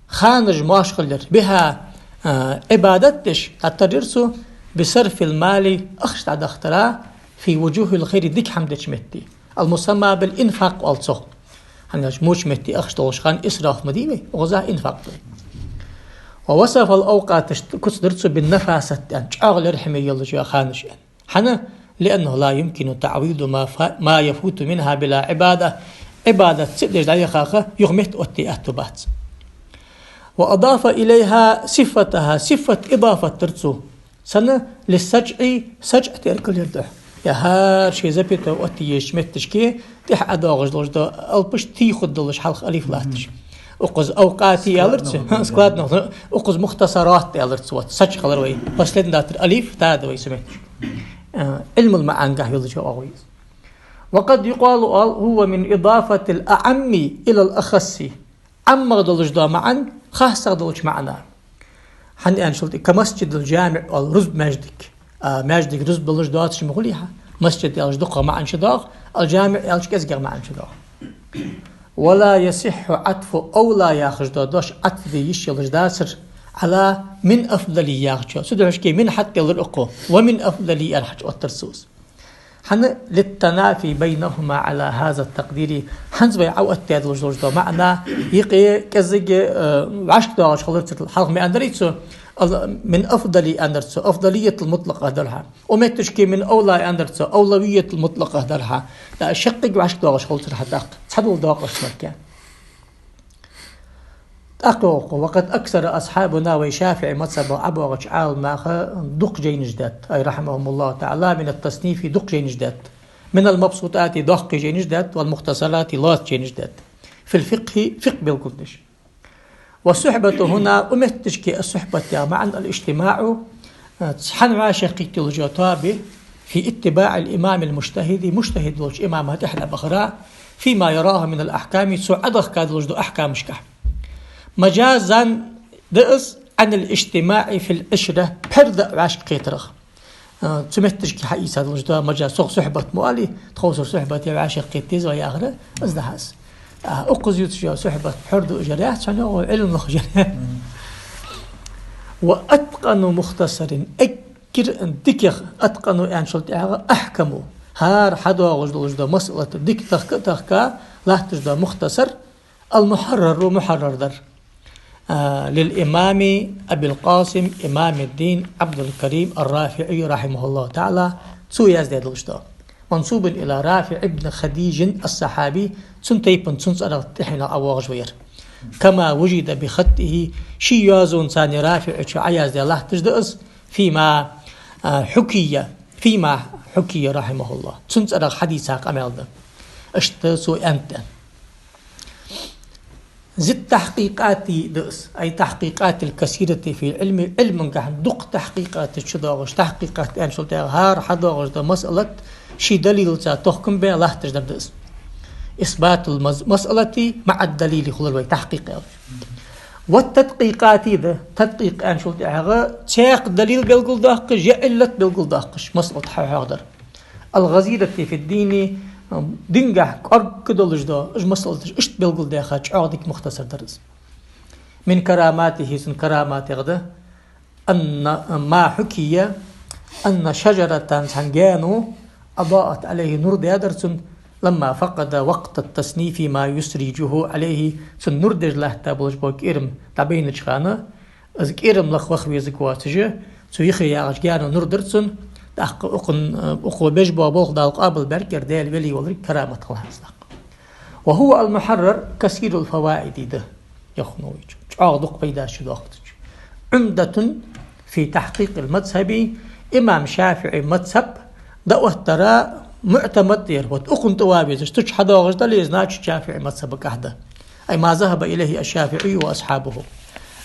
ханаш моашхалъяр, بها, а, Ӏибадат деш, дӀатарра дир цо, بصرف المال, ахча дӀадахийтара, في وجوه الخير, дика хӀама деча метте. المسمى بالإنفاق оал цох. ХӀана аьлча моча метте ахча долаш хана исраф ма дий вай, укхаза инфакъ да. ووصف الأوقات, иштта куц дир цо بالنفاسة аьнна, чӀоагӀа лерхӀаме йолаш йола ханаш аьнна. ХӀана? لأنه لا يمكن تعويض ما ف-, ما يفوت منها بلا عبادة. Ӏибадат ца деш дӀаяха ха юха метта оттае аьттув бац. وأضاف إليها صفتها, сифат идафат дир цо. Сенна? للسجع, саджӀ теркал яр духьа. Е хӀара ший запятая оттае езача метташка тӀехьа ӀодоагӀаш долаш дола алапаш тийхаргдолаш хьалха алиф латташ. Укхаза أوقات аьлар цо, складно, складно, укхаза مختصرات аьлар цо, вот, саджӀ хилар вай. Последни даттар алиф, та да вай цу метташка. Э, Ӏилмал маӀангахьа йолаш йола оагӀув я из. وقد يقال, оал, هو من إضافة الأعم إلى الأخص. ӀаммагӀа долаш дола маӀан хассагӀа долча маӀана. ХӀана аьнначул тӀехьагӀа كمسجد الجامع оал рузба маьждиг. А, маьждиг рузба долаш доацаш ма хулий хьа. Масджид аьлча дукхагӀа маӀан чудоагӀа, الجامع аьлча кӀезигагӀа маӀан чудоагӀа. ولا يصح عطف أولى яхаш дола дош Ӏатф де йиш йолаш дацар على من أفضل яхачоа. Цудухьа шке من хьатӀаделар укхо, ومن أفضل аьнна хьачуоттар цо из. ХӀана? للتنافي بينهما على هذا التقدير. ХӀанз вай Ӏооттадаь долаш долаш дола маӀан юкъе кӀезига, э, вӀашкадоагӀаш хиларцар, хьалха ма аьннадарий цо, ал-, من أفضل аьннадар цо, أفضلية المطلقة дар хьа. Укх метташка من أولى аьннадар цо, أولوية المطلقة дар хьа. Да, шаккхе вӀашкадоагӀаш хиларцар хьатӀаккха. Цхьадола доакъашта мара. ТӀаккха йоах укхо: وقد أكثر أصحابنا, вай ШафиӀий мазхӀабах ӀобоагӀача Ӏаламнаха дукха жайнаш даьд, أي رحمهم الله تعالى, من التصنيف, дукха жайнаш даьд, من المبسوطات, доккхий жайнаш даьд, والمختصرات, лоацача жайнаш даьд, في الفقه, фикъхӀ белгалдеш. والصحبة هنا, укх метташка الصحبة яха маӀан الاجتماع, цхьана вӀашагӀкхийтта йолаш йола тоаба, في اتباع الإمام المجتهد, мужтахӀид волча имама тӀехьа дӀабахара, فيما يراه من الأحكام, цо Ӏодехка долаш дола ахькамашка. مجازا да из عن الاجتماع في العشرة, пхьор даа вӀашагӀкхетарах. А, цу метташка хьаийца долаш да, мажа-, сох сухьбат ма оалий, тховсара сухьбат е вӀашагӀкхета деза вай яхар, из да хьа из. А, укхаза ювцаш йола сухьбат пхьор дуаш яр яц, цхьана Ӏилма лохаш яр. وأتقن مختصر, эггара дикагӀа, أتقن аьнначул тӀехьагӀа أحكم, хӀара хьадоагӀаш долаш дола масъалат дика тахка а тахка латташ дола мухтасар, المحرر, мухьаррар дар. А, للإمام أبي القاسم إمام الدين عبد الكريم الرافعي رحمه الله تعالى, цо яздаь долаш да. منسوب إلى رافع بن خديج الصحابي, цун тайпан, цун цӀерах тӀехьенах ӀовоагӀаш ва ер. كما وجد بخطه, ший йоазонца РафиӀа чу Ӏояздаь латташ да из, فيما, а, حكي, فيما حكي رحمه الله. Цун цӀерах хьадийца къамаьл да. Иштта цо аьннад. ذي التحقيقات да из, أي التحقيقات الكثيرة في العلم, Ӏилмангахьа дукха тахькъикъаташ чудоагӀаш, тахькъикъат аьнначул тӀехьагӀа хӀара хьадоагӀаш дола масъалат ший далилаца тохкам бе латташ дар да из. إثبات المس-, المسألة مع الدليل хулар вай тахькъикъ аьлча. والتدقيقات да, тадкъикъ аьнначул тӀехьагӀа цхьаькха далил белгалдоаккхаш, е Ӏиллат белгалдоаккхаш, масъалат хьахьоахадар. الغزيرة في الدين, дингахьа кӀоарга долаш да, уж масъалаташ иштта белгалдаьха, чӀоагӀа дика мухтасар дар из. من كراماته, цун караматех да, أن ما حكي, أن شجرة цхьан гаьно أضاءت عليه нур даьдар цунна لما فقد وقت التصنيف ما يسرجه عليه цунна нур деш латта болаш бола кӀерам дӀабайнача хана, из кӀерам лаха ваха везаш воацаш, цу йиххе ягӀача гаьно нур дир цунна, тӀаккха укхун, укхо беш бола болх Дала къоабал баьргбар, Даьла вели волга карамат хилар хӀанз тӀаккха. وهو المحرر كثير الفوائد да, йоах Нававийс. ЧӀоагӀа дукха пайдаш чудоаккх цу чу. عمدة في تحقيق المذهب имам ШафиӀий мазхӀаб дӀаоттара муӀтамад да ер. Вот укхунна тӀавала везаш, цу чу хьадоагӀаш дале, значит, ШафиӀий мазхӀабагахьа да. أي ما ذهب إليه الشافعي وأصحابه.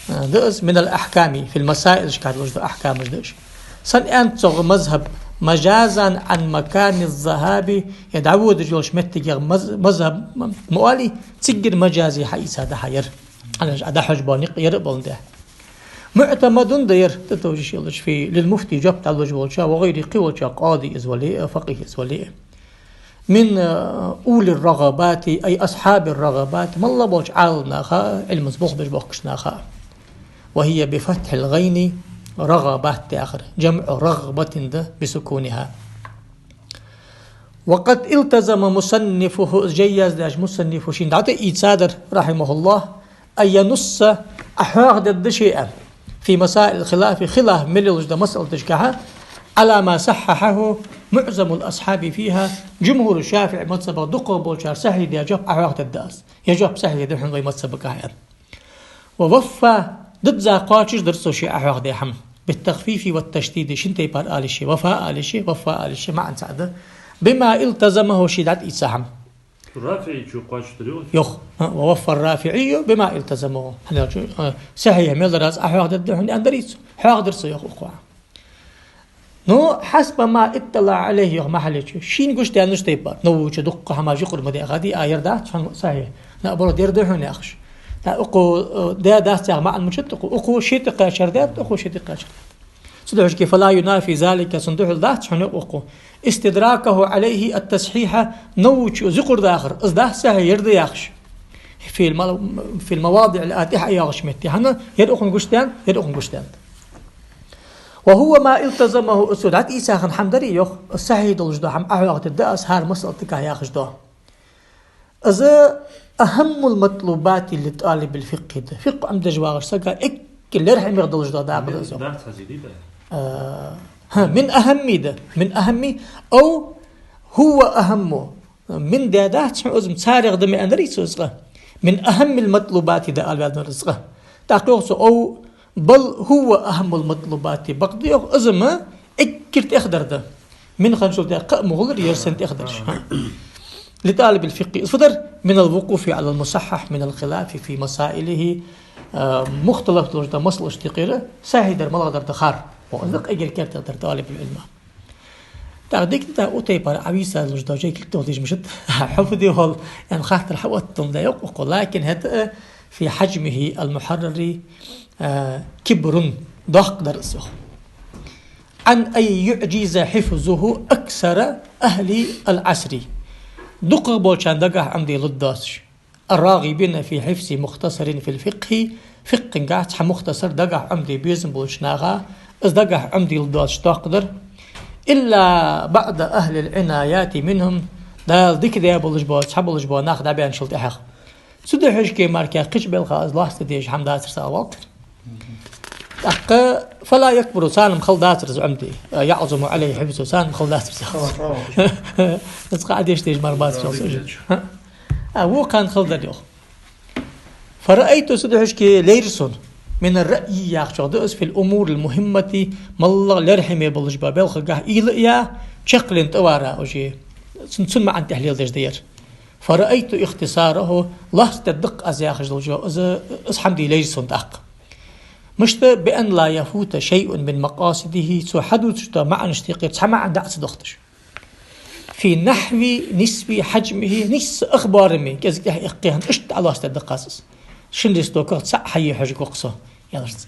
Э, да из من الأحكام في المسائل шкаьрлуш да ахькамаш да уж. Сенна аьннад цо мазхӀаб مجازا عن مكان الذهاب, е дӀаводаш йолча моттигах маз-, мазхӀаб ма оалий, цигара мажази хьаийца да хьа ер. Хьанаш а дӀахьош бола никъ ер а боландаь. معتمد да ер, тӀатовжаш йолаш, في للمفتي жоп дӀалуш волча, وغيره кхы волча, قاضي из вале а, فقيه из вале а. من, э, أولي الرغبات, أي أصحاب الرغبات, моллагӀа болча Ӏаламнаха, Ӏилманца болх беш боахкача наха. وهي بفتح الغين رغبات яхар, جمع رغبة да بسكونها. وقد التزم مصنفه, из жай яздаьча мусаннифо шийна дӀатӀаийцадар, رحمه الله, أن ينص, Ӏохьоахадергда ше, في مسائل الخلاف, хилаф мел йолаш дола масъалаташка, على ما صححه معظم الأصحاب فيها, жумхӀур ШафиӀий мазхӀабах дукхагӀа болчар сахьихь даь жоп Ӏохьоахадергда аз. Ер жоп сахьихь да хьона вай мазхӀабагахьа. ووفى, дизза кхоачашдир цо ше Ӏохьоахадаь хӀама. بالتخفيف والتشديد, шин тайпара ала йиш я, وفى ала йиш я, وفى ала йиш я, маӀан цаӀ да. بما التزمه, ше дӀатӀаийца хӀама. РафиӀийчо кхоачашдир, йоах. Йоах, а, ووفى الرافعي بما التزمه. Хьанал чу, а, сахьихь мел дар аз Ӏохьоахадергда хьона аьннадар цо. Хьоахадир цо, йоах, укхо. Ну, حسب ما اطلع عليه, йоах Махьаллийчо. Шийна гуш даьннача тайпара. Нававийчо дукха хӀамаш юкъара ма даьхади, а, ер дац хьона сахьихь. Наоборот, ер да хьона яхаш. ТӀаккха укхо, э, даь дац яха маӀан мичад укхо. Укхо ший тӀакхаьчар даьд, укхо ший тӀакхаьчар даьд. Цудухьа кхы, فلا ينافي ذلك, цун духьал дац хьона, йоах, укхо. استدراكه عليه التصحيح, Нававийчо из юкъара дахар, из дац сахьихь, ер да яхаш. في المو-, في المواضع الآتية, тӀехьа йоагӀача метте. ХӀана, ер укхунна гуш даьннад, ер укхунна гуш даьннад. وهو ما التزمه, цо дӀатӀаийца хинна хӀама дарий, йоах, сахьихь долаш дола хӀама Ӏохьоахадергда аз хӀара масъалатагахьа яхаш да. Из أهم المطلوبات لطالب الفقه да. ФикъхӀ Ӏомадеш вагӀача сага эггара лерхӀамегӀа долаш дола дакъа да из, йоах. Дац хьажиди да? А, хӀа, من أهم да. من أهم أو هو أهم. من да дац хьона, из-м царех да ма аьннадарий цо из цкъа. من أهم المطلوبات да ала ваьннадар из цкъа. ТӀаккха йоах цо, أو بل هو أهم المطلوبات. Бакъда йоах, из-м эггара тӀехьа дар да. من хинначул тӀехьа кхы а ма хулар, ер санна тӀехьа дараш. لطالب الفقه. Из фу дар? من الوقوف على المصحح من الخلاف في مسائله. А, мухталаф долаш дола масъалаш тӀехьа сахьихь дар малагӀа дар да хар. Из да эггара керттера дар, طالب العلم. ТӀаккха дика да, укх тайпара Ӏовийца луш да, жай килг тохадеш мишта. Хьо фу де воалл, аьнна хаттар хьаоттаду да, йоах укхо. لكن хӀаьта а في حجمه المحرر, а, كبر, доккха дар из, йоах. عن أن يعجز حفظه أكثر أهل العصر. ДукхагӀа болчарна дагахьа Ӏомаде лургдоацаш. الراغبين في حفظ مختصر في الفقه, фикъхӀагахьа цхьа мухтасар дагахьа Ӏомаде безам болча наха, из дагахьа Ӏомаде лургдоацаш доккха дар. إلا بعض أهل العنايات منهم, Дала дика даь болаш бола, цхьа болаш бола нах дӀабаьнначул тӀехьагӀа. Цудухьа шке марка кхыча балха из лоацца дезаш хӀама дацар са а валт. ТӀаккха فلا يكبر, царна-м хала дацар из Ӏомаде. يعظم عليه حفظه, царна-м хала дацар из. Из кхы а деш дезаш мара бацар из. А, вокхарна хала дар, йоах. فرأيت, цудухьа шке лайра сона. من الرأي яхачох да из, في الأمور المهمة, моллагӀа лерхӀаме болаш бола балхагахьа уйла а яь, чакхленна тӀавара уже. Цун, цун маӀан тӀехьа леладеш да ер. فرأيت اختصاره, лоацца дергда-кх аз яхаш долчох, из, из хӀама де лайра сона тӀаккха. Мишта, بأن لا يفوت شيء من مقاصده, цо хьадувцаш дола маӀанаш тӀехьа цхьа маӀан дӀа а ца дохийташ. في نحو نصف حجمه, нийсса ах боараме, кӀезига тӀехьа эккхе хӀама, иштта Ӏолоацца дергда-кх аз из. Шин листоках цаӀ хьае хьожаргва-кх со, аьлар цо.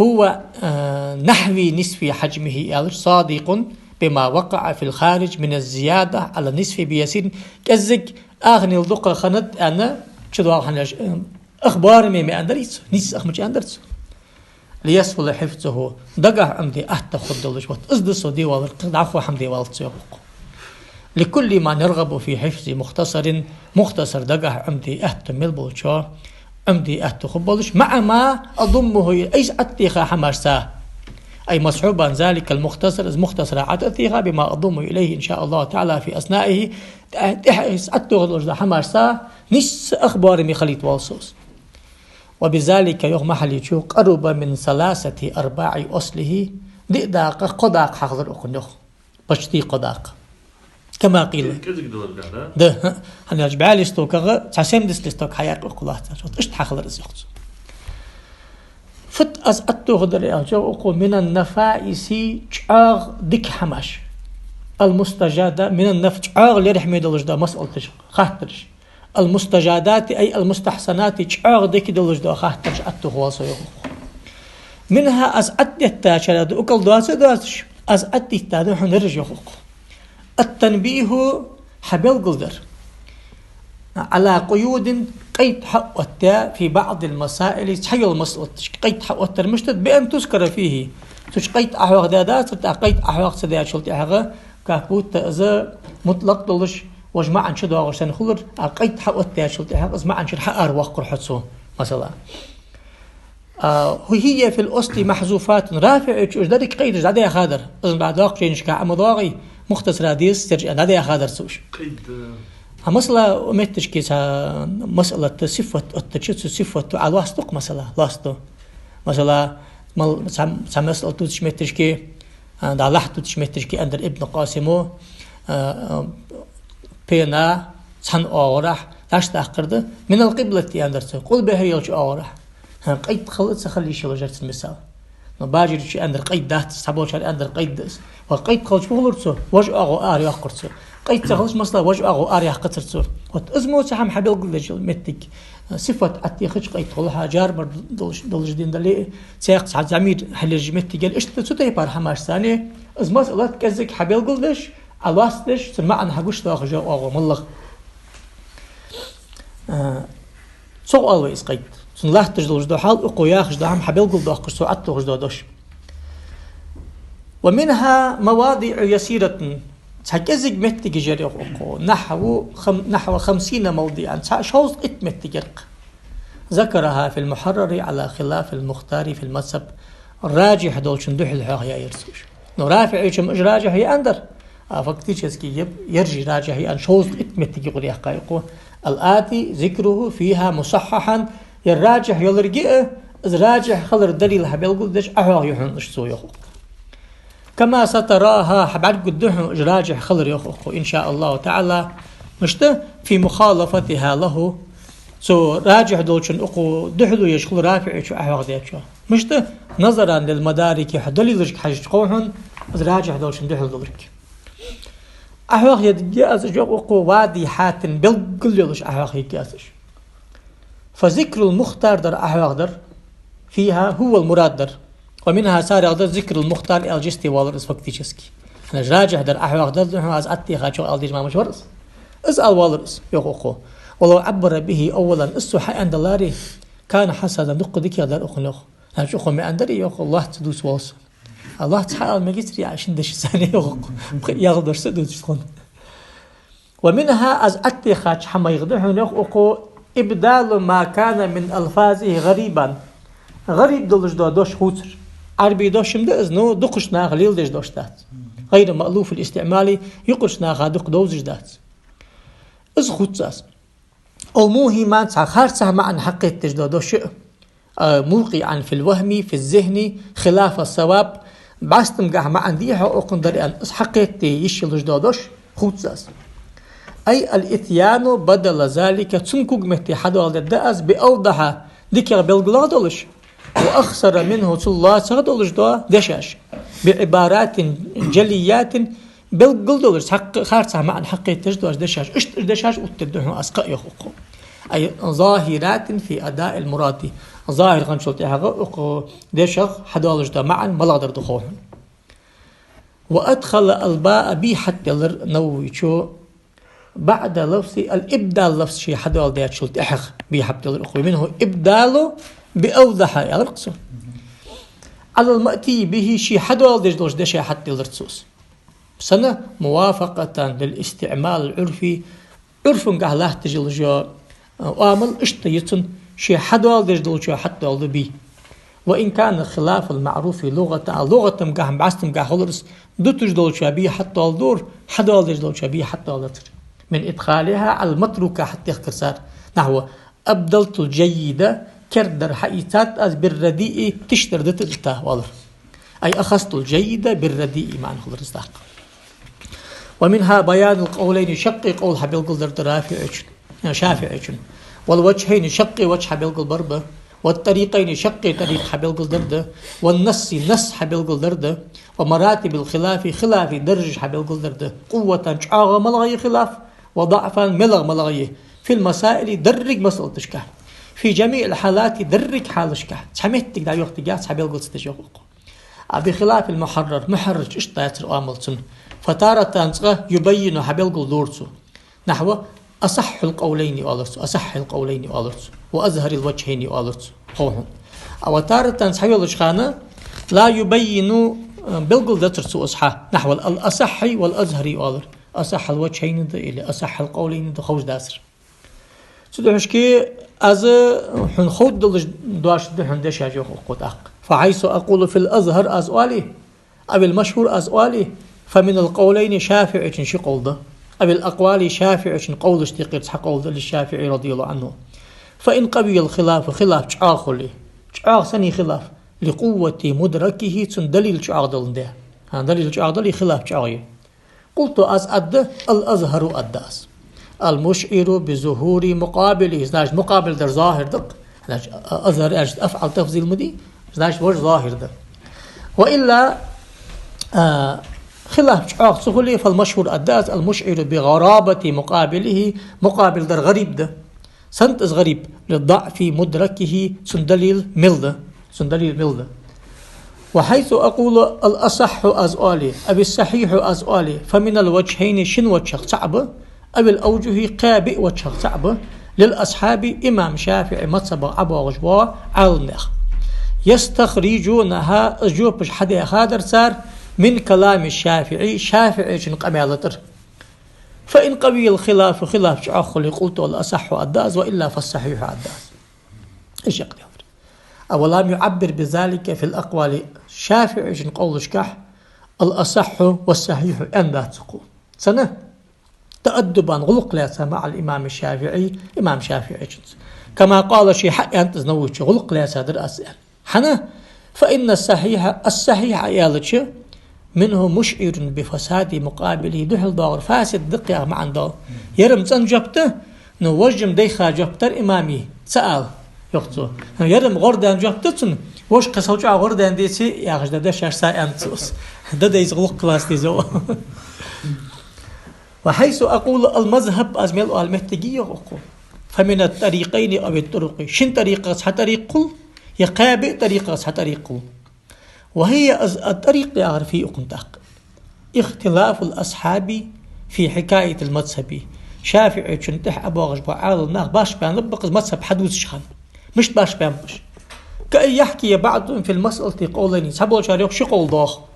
هو, а, نحو نصف حجمه, аьлар, صادق بما وقع في الخارج من الزيادة على النصف بيسير. КӀеззига аханел дукха хиннад аьнна, чудоагӀа хӀамаш, а, ах боараме ма аьннадарий цо, нийсса ах ма аьннадар цо. ليسهل حفظه, дагахьа Ӏомаде атта хургдолаш. Вот из да со де валар, кхы дӀахо хӀама де валац со, йоах укхо. لكل من يرغب في حفظ مختصر, мухтасар дагахьа Ӏомаде атта мел болчо, Ӏомаде атта хургболаш, مع ما أضمه, айса Ӏотеха хӀамашца. أي مصحوبا ذلك المختصر, из мухтасар Ӏотеха, بما أضمه إليه إن شاء الله تعالى في أثنائه, тӀехьа, тӀехьа айса Ӏотоха долаш дола хӀамашца, нийсса ах боараме хилийта воал со из. وبذلك, йоах Махьалличо, قرب من ثلاثة أرباع أصله, диъ дакъа кхо дакъа хьахилар укхун, йоах. Почти кхо дакъа. كما قيل. КӀезига далар да, да? Да, хӀа. ХӀана аьлча бӀаь листокага цхьа семьдесят листок хьаяьккха укхо лоацца. Вот иштта хьахилар из, йоах цо. Фуд из Ӏотохадар аьлча, йоах укхо, من النفائس, чӀоагӀа дика хӀамаш. المستجدات, من النف-, чӀоагӀа лерхӀаме долаш дола масъалаташ, хаттараш. المستجدات, أي المستحسنات, чӀоагӀа дика долаш дола хаттараш Ӏотоха воал со, йоах укхо. منها, из Ӏотеттачарех да, укхал доаца а доацаш, из Ӏотетта да хьона ераш, йоах укхо. التنبيه, хьабелгалдар. على قيود, къайд хьаоттаяь, في بعض المسائل, цхьайола масъалаташка къайд хьаоттар мишта да, بأن تذكر فيه. Цу чу къайд Ӏохьоахадаь дацар, тӀаккха къайд Ӏохьоаха ца даьчул тӀехьагӀа, как будто из мутлакъ долаш, вож маӀан чу доагӀаш санна хулар, а къайд хьаоттадаьчул тӀехьагӀа из маӀан чура хьааравоаккхар хьо цо, масала. А, هي في الأصل محذوفات. РафиӀийчо уж деррига къайдаш дӀадаьхадар. Из бӀаь доккхача жайнашка Ӏа ма доагӀий, мухтасара дезаш церча дӀадаьхадар цо уж. Къайд, а, А, масала, у метташка цхьа масъалат, сифат оттача, цу сифато Ӏа лоаст дукха, масала, лоаст ду. Масала, мал-, цхьа, цхьа масъалат дувцача метташка, а, дӀа лахь дувцача метташка аьннадар Ибн Къасимо, а, а, пена цхьан оагӀорахьа дӀаш даккхар да, من القبلة аьннадар цо, къулбехьа йолча оагӀорахьа. ХӀа, къайд хила а ца хила йиш йолаш яр цун мисал. Но бажарийчо аьннадар къайд дац, цхьаболчар аьннадар къайд да из. Ва къайд хилча фу хулар цо? Вож оагӀув арайоаккхар цо. Къайд ца хилча, масала, вож оагӀув араяьккхацар цо. Вот из мо цхьа хӀама хьабелгалдеш йола моттиг. Сифат Ӏотехача къайд хул хьа, джар-бар долаш, долаш дин дале, цхьаькха цхьа замир хьалъеш моттиг я, иштта цу тайпара хӀамаш санна, из масъалат кӀеззига хьабелгалдеш, Ӏа лоацдеш, цун маӀан хьагучадоахаш йола оагӀув моллагӀа. А, цох оал вай из къайд. Цун латташ долаш дола хьал, укхо яхаш дола хӀама хьабелгалдоаккхаш, цо Ӏотохаш дола дош. ومنها مواضع يسيرة. Цхьа кӀезига моттигаш яр, йоах укхо. نحو خم-, نحو خمسين موضعا. Цхьа шовзткъа итт моттиг яр-кх. ذكرها في المحرر على خلاف المختار في المذهب. РажихӀ долчун духьал хьоахаяьяр цо уж. Но РафиӀийчо-м уж ражихӀ я аьннадар. А фактически еб-, ераш ражихӀ я аьнна, шовзткъа итт моттиг юкъера яьккхай укхо. الآتي ذكره فيها مصححا, ер ражихӀ йолга а, из ражихӀ хилара далил хьабелгалдеш Ӏохьоахаю хьона уж цо, йоах укхо. كما ستراها, хьабӀаргагургда хьона уж ражихӀ хилар, йоах укхо, إن شاء الله تعالى. Мишта? في مخالفتها له. Цу ражихӀ долчун укхо духьало еш хул РафиӀийчо Ӏохьоахадаьчоа. Мишта? نظرا للمدارك, хьа далилашка хьежача хов хьона, из ражихӀ долчун духьал долга. Ӏохьоахаергья аз уж, йоах укхо, واضحات, белггала йолаш Ӏохьоахаергья аз уж. فذكر المختار дар Ӏохьоахадар, فيها هو المراد дар. ومنها царех да ذكر المختار аьлча йисте воаллар из фактически. ХӀана, ражихӀ дар Ӏохьоахадар да хьона аз Ӏотехача, аьлча дезаш ма мича вар из. Из ала воаллар из, йоах укхо. ولو عبر به أولا, из цо хьааьннадаларе, كان حسنا, дукха дикагӀа дар укхунна, йоах. ХӀана аьлча укхо ма аьннадарий, йоах, лоацца дувца воал со. А лоацца хьаала мегацарий Ӏа шин дешаца, йоах укхо. Пхи-ялх дош са дувцаш тхона. ومنها, аз Ӏотехача хӀамаех да хьона, йоах укхо, إبدال ما كان من ألفاظه غريبا. ГӀариб долаш дола дош хувцар. Ӏарбий дош-м да из, но дукхача наха леладеш дош дац. غير مألوف الاستعمال, юкъерча наха дукха довзаш дац. Из хувц аз. أو موهما, цхьа харцахьа маӀан хьакхетадеш дола дош я, а, موقعا في الوهم في الذهن خلاف الصواب, бӀастамгахьа маӀан дий хьона укхун дар аьнна, из хьакхетаде йиш йолаш дола дош хувц аз. أي الإتيان بدل ذلك, цун когаметте хьадоаладергда аз, بأوضح, дикагӀа белгалдеш долаш, وأخصر منه, цул лоацагӀа долаш дола дешаш, بعبارات جليات, белггала долаш, цхьаккха харцахьа маӀан хьакхетадеш долаш дешаш, иштта дешаш оттадергда хьона аз кхы а, йоах укхо. أي ظاهرات في أداء المراد. ЗахӀир хинначул тӀехьагӀа укх дешах хьадоалаш дола маӀан малагӀдар да хов хьона. وأدخل الباء, бий хьатӀаделар Нававийчо, بعد لفظ الإبدال, лафз ше хьадоаладаьчул тӀехьагӀа бий хьатӀаделар укхо. ومنه إبدال بأوضح, аьлар-кх цо. على المأتي به, ше хьадоаладеш долча дешах хьатӀадиллар цо из. Сенна? موافقة للاستعمال العرفي, Ӏурфангахьа латташ йола, а, оамал иштта я цун, ше хьадоаладеш долчоа хьатӀадоаладу бе. وإن كان خلاف المعروف لغة, а, лугӀатагахьа, бӀаьстагахьа хулар из, дуташ долчоа бе хьатӀадоаладора, хьадоаладеш долчоа бе хьатӀадоалацар. من إدخالها على المتروكة, хьатӀадехкар цар. نحو: أبدلت الجيد, кердадар хьаийцад аз, بالرديء, тишдар дитадита, оалар. أي أخذت الجيد بالرديء, маӀан хулар из тӀаккха. ومنها بيان القولين, шаккхе къовл хьабелгалдар да РафиӀийчун, э, ШафиӀийчун. والوجهين, шаккхе ваджхӀ хьабелгалбар ба. والطريقين, шаккхе тӀарикъ хьабелгалдар да. والنص, насс хьабелгалдар да. ومراتب الخلاف, хилафа даржаш хьабелгалдар да. قوة, чӀоагӀа малагӀа я хилаф, وضعفا, меллагӀа малагӀа я. في المسائل, деррига масъалаташка. في جميع الحالات, деррига хьалашка. Цхьа моттиг дӀайохийтаргьяц, цхьа белгал ца деш, йоах укхо. А بخلاف المحرر, мухьаррарча иштта дацар оамал цун. فتارة, цкъа, يبين, хьабелгалдора цо. نحو: أصح القولين, оалар цо, أصح القولين, оалар цо, وأظهر الوجهين, оалар цо. Хо хьона. А وتارة, цхьайолча хана, لا يبين, э, белгалдацар цо из хьа. نحو: الأصح والأظهر, оалар. أصح الوجهين да или أصح القولين да, ховш дацар. Цудухьа шки аз хьона ховргдолаш дош да хьона дешаш, йоах укхо тӀаккха. فحيث أقول في الأظهر аз оале, أو المشهور аз оале, فمن القولين, ШафиӀийчун ши къовл да. أو الأقوال, ШафиӀийчун къовлашта юкъера цхьа къовл да, للشافعي رضي الله عنه. فإن قوي الخلاف, хилаф чӀоагӀа хуле. ЧӀоагӀа сенна я хилаф? لقوة مدركه, цун далил чӀоагӀа даландаь. ХӀа, далил чӀоагӀа дале, хилаф чӀоагӀа я. قلت, аз аргда, الأظهر аргда аз. المشعر بظهور مقابله, значит, мукъабил дар зохӀир да-кх. Значит, азхӀар аьлча афӀал тафзил ма дий, значит, вож зохӀир да. وإلا, а, хилаф чӀоагӀа ца хуле, فالمشهور аргда аз, المشعر بغرابة مقابله, мукъабил дар гӀариб да. Сенна да из гӀариб? لضعف مدركه, цун далил мел да. Цун далил мел да. وحيث أقول الأصح аз оале, أو الصحيح аз оале, فمن الوجهين, шин ваджхах цаӀ ба, أو الأوجه, кхаь-биъ ваджхах цаӀ ба, للأصحاب, имам ШафиӀий мазхӀабах ӀобоагӀаш бола Ӏаламнах. يستخرجونها, из жопаш хьадаьхадар цар, من كلام الشافعي, ШафиӀийчун къамаьла тӀара. فإن قوي الخلاف, хилаф чӀоагӀа хуле, قلت الأصح аргда аз, وإلا فالصحيح аргда аз. Ишакъ делар. ولم يعبر بذلك في الأقوال, ШафиӀийчун къовлашкахь الأصح والصحيح аьннадац укхо. Сенна? تأدبا, гӀулакх лаьца, مع الإمام الشافعي, имам ШафиӀийчунца. كما قال, ше хьааьннад из Нававийчо, гӀулакх лаьца дар аз аьнна. ХӀана? فإن الصحيح, الصحيح аьлча, منه مشعر بفساد مقابله, духьал доагӀар фасид да-кх яха маӀан да. Ер-м цӀена жоп да, но вож-м дайха жоп дар имама, ца ала, йоах цо. Ер-м гӀордаьнна жоп да цун, вож кхы сел чӀоагӀа гӀордаьнна деце, яхаш да дешаш, са аьннад цо. Да дайза гӀулакх лаца деза. وحيث أقول المذهب, аз мел оала моттиг я, йоах укхо, فمن الطريقين أو الطرق, шин тӀарикъах цхьа тӀарикъ хул, е кхаь-биъ тӀарикъах цхьа тӀарикъ хул. وهي, из а тӀарикъ яхар фуй укхун тӀаккха? اختلاف الأصحاب في حكاية المذهب. ШафиӀийчун тӀехьа ӀобоагӀаш бола Ӏаламнах башха баьнна ба-кх из мазхӀаб хьадувцача хана. Мишта башха баьннаб уж? كأن يحكي بعضهم في المسألة قولين. Цхьаболчар йоах ши къовл доагӀа.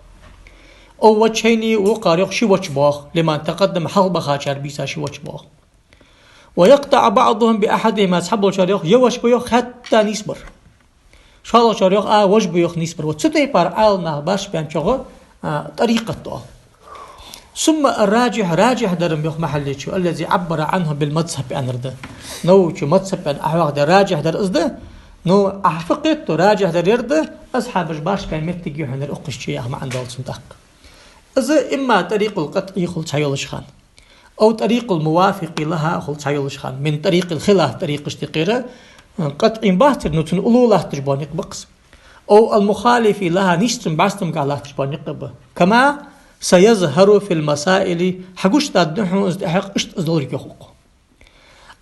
أو وجهين, вокхар йоах ши ваджхӀ боагӀа, لمن تقدم, хьалха бахачар бийса ши ваджхӀ боагӀа. ويقطع بعضهم بأحدهما, цхьаболчар йоах, е ваджхӀ ба йоах хатта нийсбар. ШоллагӀчар йоах, а, вож ба йоах нийсбар. Вот цу тайпара Ӏаламнах башха баьнначох, а, тӀарикъат оал. ثم الراجح, раджихь дар-м йоах Махьаллийчо, الذي عبر عنه بالمذهب аьннар да. Нававийчо мазхӀаб аьнна Ӏохьоахадаь раджихь дар из да, но Ӏа фу кхетаду, раджихь дар ер да, асхьабаш башха баьнна моттиг я хьона ер укхаза чу яха маӀан да цун тӀаккха. Из إما طريق القطع хул цхьайолча хана, أو طريق الموافق لها хул цхьайолча хана, من طريق الخلاف, тӀарикъашта юкъера, къатӀий бацар, но цун уллув латташ бола никъ ба-кх из. أو المخالف لها, нийсса цун бӀаьстагахьа латташ бола никъ ба. كما سيظهر في المسائل, хьагучадаргда хьона из тӀехьагӀа, иштта из долга йоах укхо.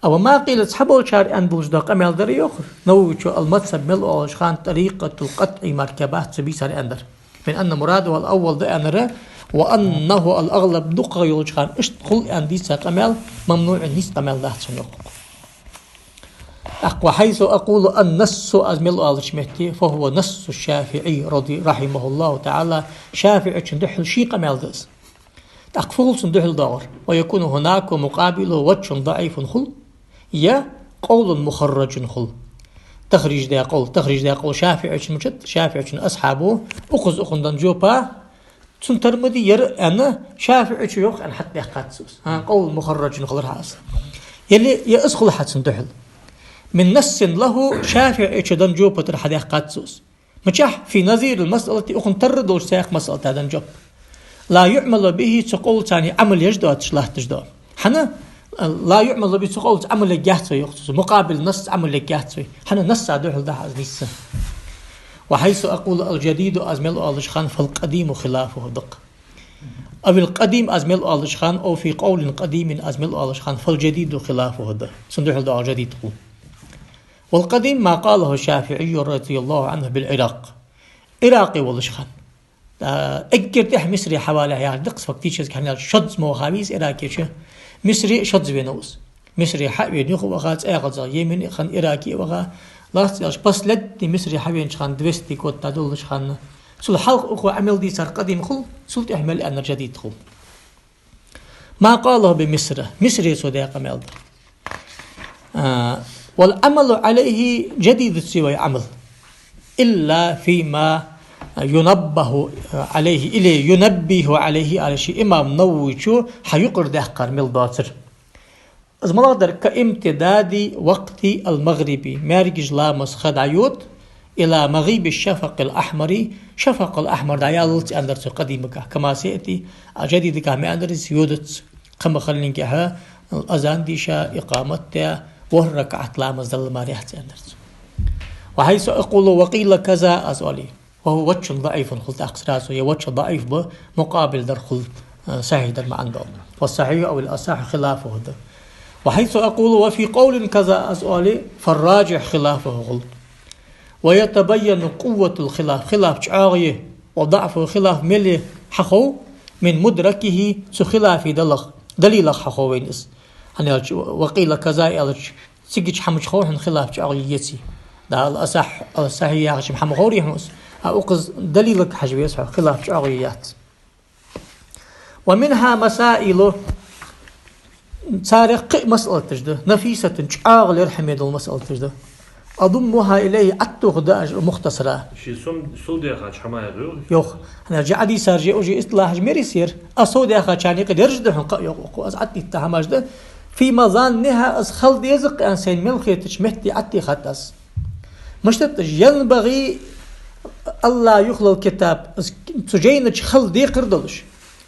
А وما قيل, цхьаболчар аьнна долаш дола къамаьл дар йоах Нававийчо, المذهب мел оалаш хана, طريقة القطع мара кхы бац цу бийсар аьннадар. من أن مراده الأول да аьннар, وأنه الأغلب, дукхагӀа йолча хана иштта хул аьнна дийца къамаьл, ممنوع, нийса къамаьл дац цун йоах укхо. ТӀаккха وحيث أقول النص аз мел оалача метте, فهو نص الشافعي رضي، رحمه الله تعالى, ШафиӀийчун духьал ший къамаьл да из. ТӀаккха фу хул цун духьал доагӀар? ويكون هناك مقابله وجه ضعيف хул, е قول مخرج хул. Тахриж даь къовл, тахриж даь къовл ШафиӀийчун мичад, ШафиӀийчун асхьабо, укхаза укхунна денна жоп, цун тара ма дий ер аьнна, ШафиӀийчо йоах аьнна хьатӀадаьккхад цо из. ХӀа, قول مخرج хилар хьа из. Е, е из хул хьа цун духьал. من نص له, ШафиӀийчо денна жоп тӀара хьадаьккхад цо из. Мичахь? في نظير المسألة, укхунна тара долча цхьаькха масъалата денна жоп. لا يعمل به, цу къовлаца Ӏамал еш доацаш латташ да. ХӀана? لا يعمل به, цу къовлаца Ӏамал ергьяц вай, йоах цо, мукъабил нассаца Ӏамал ергьяц вай. ХӀана? Насса духьал да хьа из нийсса. وحيث أقول الجديد аз мел оалача хана, فالقديم خلافه да-кх. أو القديم аз мел оалача хана, أو في قول قديم аз мел оалача хана, فالجديد خلافه да. Цун духьал доагӀар жадид хул. والقديم ما قاله الشافعي رضي الله عنه بالعراق. Ӏиракъе волча хана. А, эггара тӀехьа Мисре хьавалехь яхаш да-кх из фактически, хӀана аьлча шозза мо ваха веза Ӏиракеча. Мисре шозза венав из. Мисре хьа а вена, юха а ваха, цӀаькхаза Йемене а хинна, Ӏираке а ваха. Лаьца аьлча, последний Мисре хьавенача хана, двести год дӀадолалуча хана, цул хьалха укхо Ӏамал дийцар къадим хул, цул тӀехьа мел аьннар жадид хул. ما قاله بمصر, Мисре цо даь къамаьл да. А, والعمل عليه, жадидаца я вай Ӏамал. إلا فيما ينبه عليه, или ينبه عليه, аьлча имам Нававийчо хьаюкъара даьккхар мел доацар. Из малагӀа дар? كامتداد وقت المغرب, маьркӀажа ламаза ха дӀайода, إلى مغيب الشفق الأحمر, шафакъул ахьмар дӀаяллалца аьннадар цо къадимагахь, كما سيأتي, а жадидагахь ма аьннадар из, йодац, кхы ма хиллинге хьа, азан дийша, икъамат даь, ворхӀ ракаӀат ламаз далла мара яц аьннадар цо. وحيث أقول وقيل كذا аз оале, وهو وجه ضعيف хул тӀаккха сразу, е ваджхӀ даӀиф ба, мукъабил дар хул, э, сахьихь дар маӀан дола. والصحيح أو الأصح خلافه да. وحيث أقول وفي قول كذا аз оале, فالراجح خلافه хул. ويتبين قوة الخلاف, хилаф чӀоагӀа я, وضعفه, хилаф мел я хьахов, من مدركه, цу хилафа далах, далилах хьахов вайна из. ХӀана аьлча, وقيل كذا аьлча, цигача хӀамача хов хьона хилаф чӀоагӀа я еций. Да, الأصح, الصحيح яхача хӀама ховрий хьона из. А укхаза далилага хьажа веза хьо, хилаф чӀоагӀа я яц. ومنها مسائل, царех кхы а масъалаташ да, نفيسة, чӀоагӀа лерхӀаме дола масъалаташ да. أضمها إليه, аттух да аз мухтасара. Ший сом-, сов даьхача хӀамаех йоах? Йоах. ХӀана аьлча Ӏадийцар же уже истилахьаш мери сер. А сов даьхачарна юкъе дераш да хьона кхы а, йоах укхо, аз Ӏадийта хӀамаш да. في مظانها, аз хала деза-кх аьнна сайна мел хетача метте Ӏадийхад аз. Мишта да уж? ينبغي ألا يخلو الكتاب, аз цу жайнача хала декхар долаш.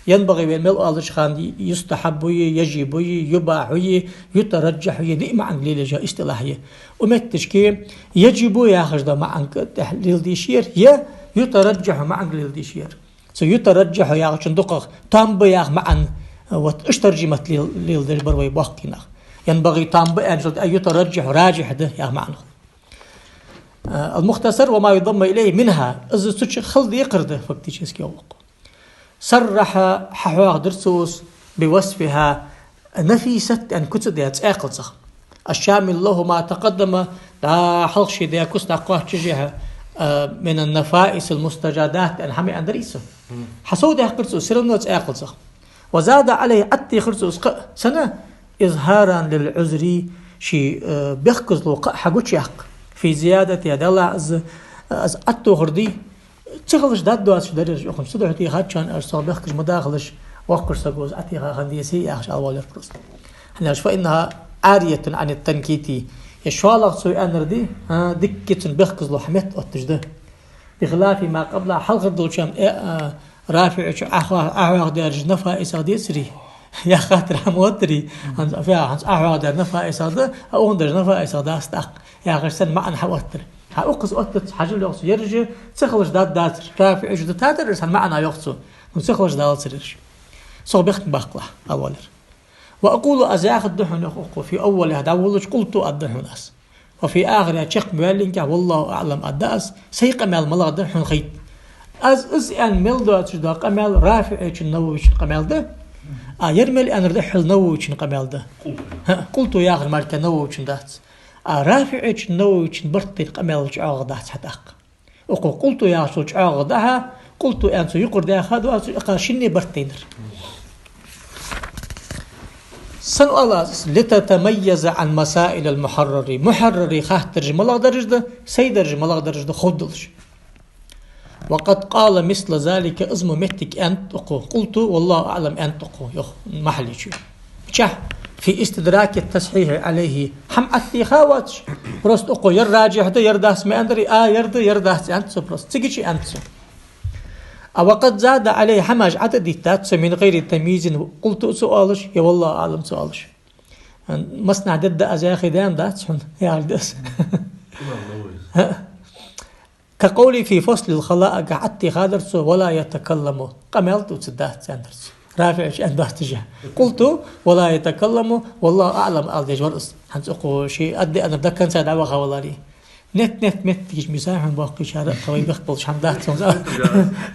ينبغي вай мел оалача хана يستحب я, يجب я, يباح я, يترجح я, диъ маӀанга лелаеш йола истилахь я. Укх метташка يجب яхаш дола маӀанга тӀехьа леладеш яр, е يترجح маӀанга леладеш яр. Цу يترجح яхачун дукхагӀа там ба яха маӀан, вот, иштта таржамат лел-, леладеш бар вай боккхий нах. ينبغي там ба аьнначул тӀехьа يترجح раджихь да яха маӀан хул. А, المختصر وما يضم إليه منها, из цу чу хала декхар да фактически, йоах укхо. صرح, хьахьоахадир цо из, بوصفها, نفيسة аьнна куц даь цӀаькхалцах. الشامل له ما تقدم, дӀа хьалха ше даь куц дӀакхоачашехьа, а, من النفائس المستجادات аьнна хӀама аьннадар из цо. Хьасовдаьккхар цо из, всё равно цӀаькхалцах. وزاد عليه, Ӏаттехар цо из кхы а, сенна, إظهارا للعذر, ший, э, бехказло кхы а хьагучаяккха. في زيادتها, делахь из, э, из Ӏаттохар дий, ца хилча даргдоацаш дар ераш, укхунна цу духьа тӀехаччан аш цох бехкаш ма дахалаш, воккхача саго из Ӏатеха хинна дезий яхаш ала воаллар просто. ХӀана аьлча, فإنها عارية عن التنكيت. Е шоллагӀа цо аьннар дий, а, дикка цун бехказло хьаметтаотташ да. بخلاف ما قبلها, хьалхара долча, э, а, РафиӀийчо Ӏахо-, Ӏахьоахадаьраш нафаисах децарий? Яха хаттар хьа ма оттарий? ХӀанз, фя, хӀанз Ӏахьоахадаьр нафаисах да, а укхун дараш нафаисах дац тӀаккха, яхаш санна маӀан хьаоттар. Хьа укхаза оттац, хьажал, йоах цо, ераш ца хилча даргдацар. РафиӀийчо дутадар ераш, хӀана маӀан йоах цо. Ну, ца хилча далацар ераш. Цох бехк ма баккхалахь, ала воаллар. وأقول, аз яхаргда хьона, йоах укхо, في أولها, дӀаволлача, قلت, аргда хьона аз. وفي آخرها, чакх ма ваьллинге, والله أعلم, аргда аз, сай къамаьл малагӀа да хьона хайта. Аз из аьнна мел доацаш дола къамаьл РафиӀийчун, Нававийчун къамаьл да, а ер мел аьннар да хьона Нававийчун къамаьл да. قلت. ХӀаъ, قلت яхар мара Нававийчун дац. А РафиӀийчун, Нававийчун барт тайна къамаьл чӀоагӀа дац хьа тӀаккха. Укхо قلت яхачул чӀоагӀа да хьа, قلت аьнна цо юкъара даьха доацаш, укхо шинне барт тайнар. Сенна оал аз, لتتميز عن مسائل المحرري. Мухьарраре хаттараш малагӀдараш да, сай дараш малагӀдараш да ховдалаш. وقد قال مثل ذلك, из мо моттиг аьннад укхо, قلت والله أعلم аьннад укхо, йоах Махьаллийчо. Мичахь, في استدراك التصحيح عليه, хӀама Ӏаттеха воацаш, просто укхо ер ражихь да, ер дац ма аьннадарий, а ер да, ер дац аьннад цо просто. Цигача аьннад цо. А وقد زاد عليه, хӀамаш Ӏа тӀа диттад цо, من غير تمييز, قلت ца оалаш, е والله أعلم ца оалаш. Массанахьа дергда аз яхе, даьнна дац хьона, яхаш да из. كقوله في فصل الخلاء, Ӏаттеха дар цо, ولا يتكلم, къамаьл дувцаргдац аьннадар цо. РафиӀийчо аьнна доацаш. قلت ولا يتكلم والله أعلم ала дезаш вар из. ХӀанз укхо ший адде аьннар до конца дӀаваха валаре. Нет, нет, моттигаш миса хьона боккхийчара а, тха вай бехк болаш хӀама дац хьона,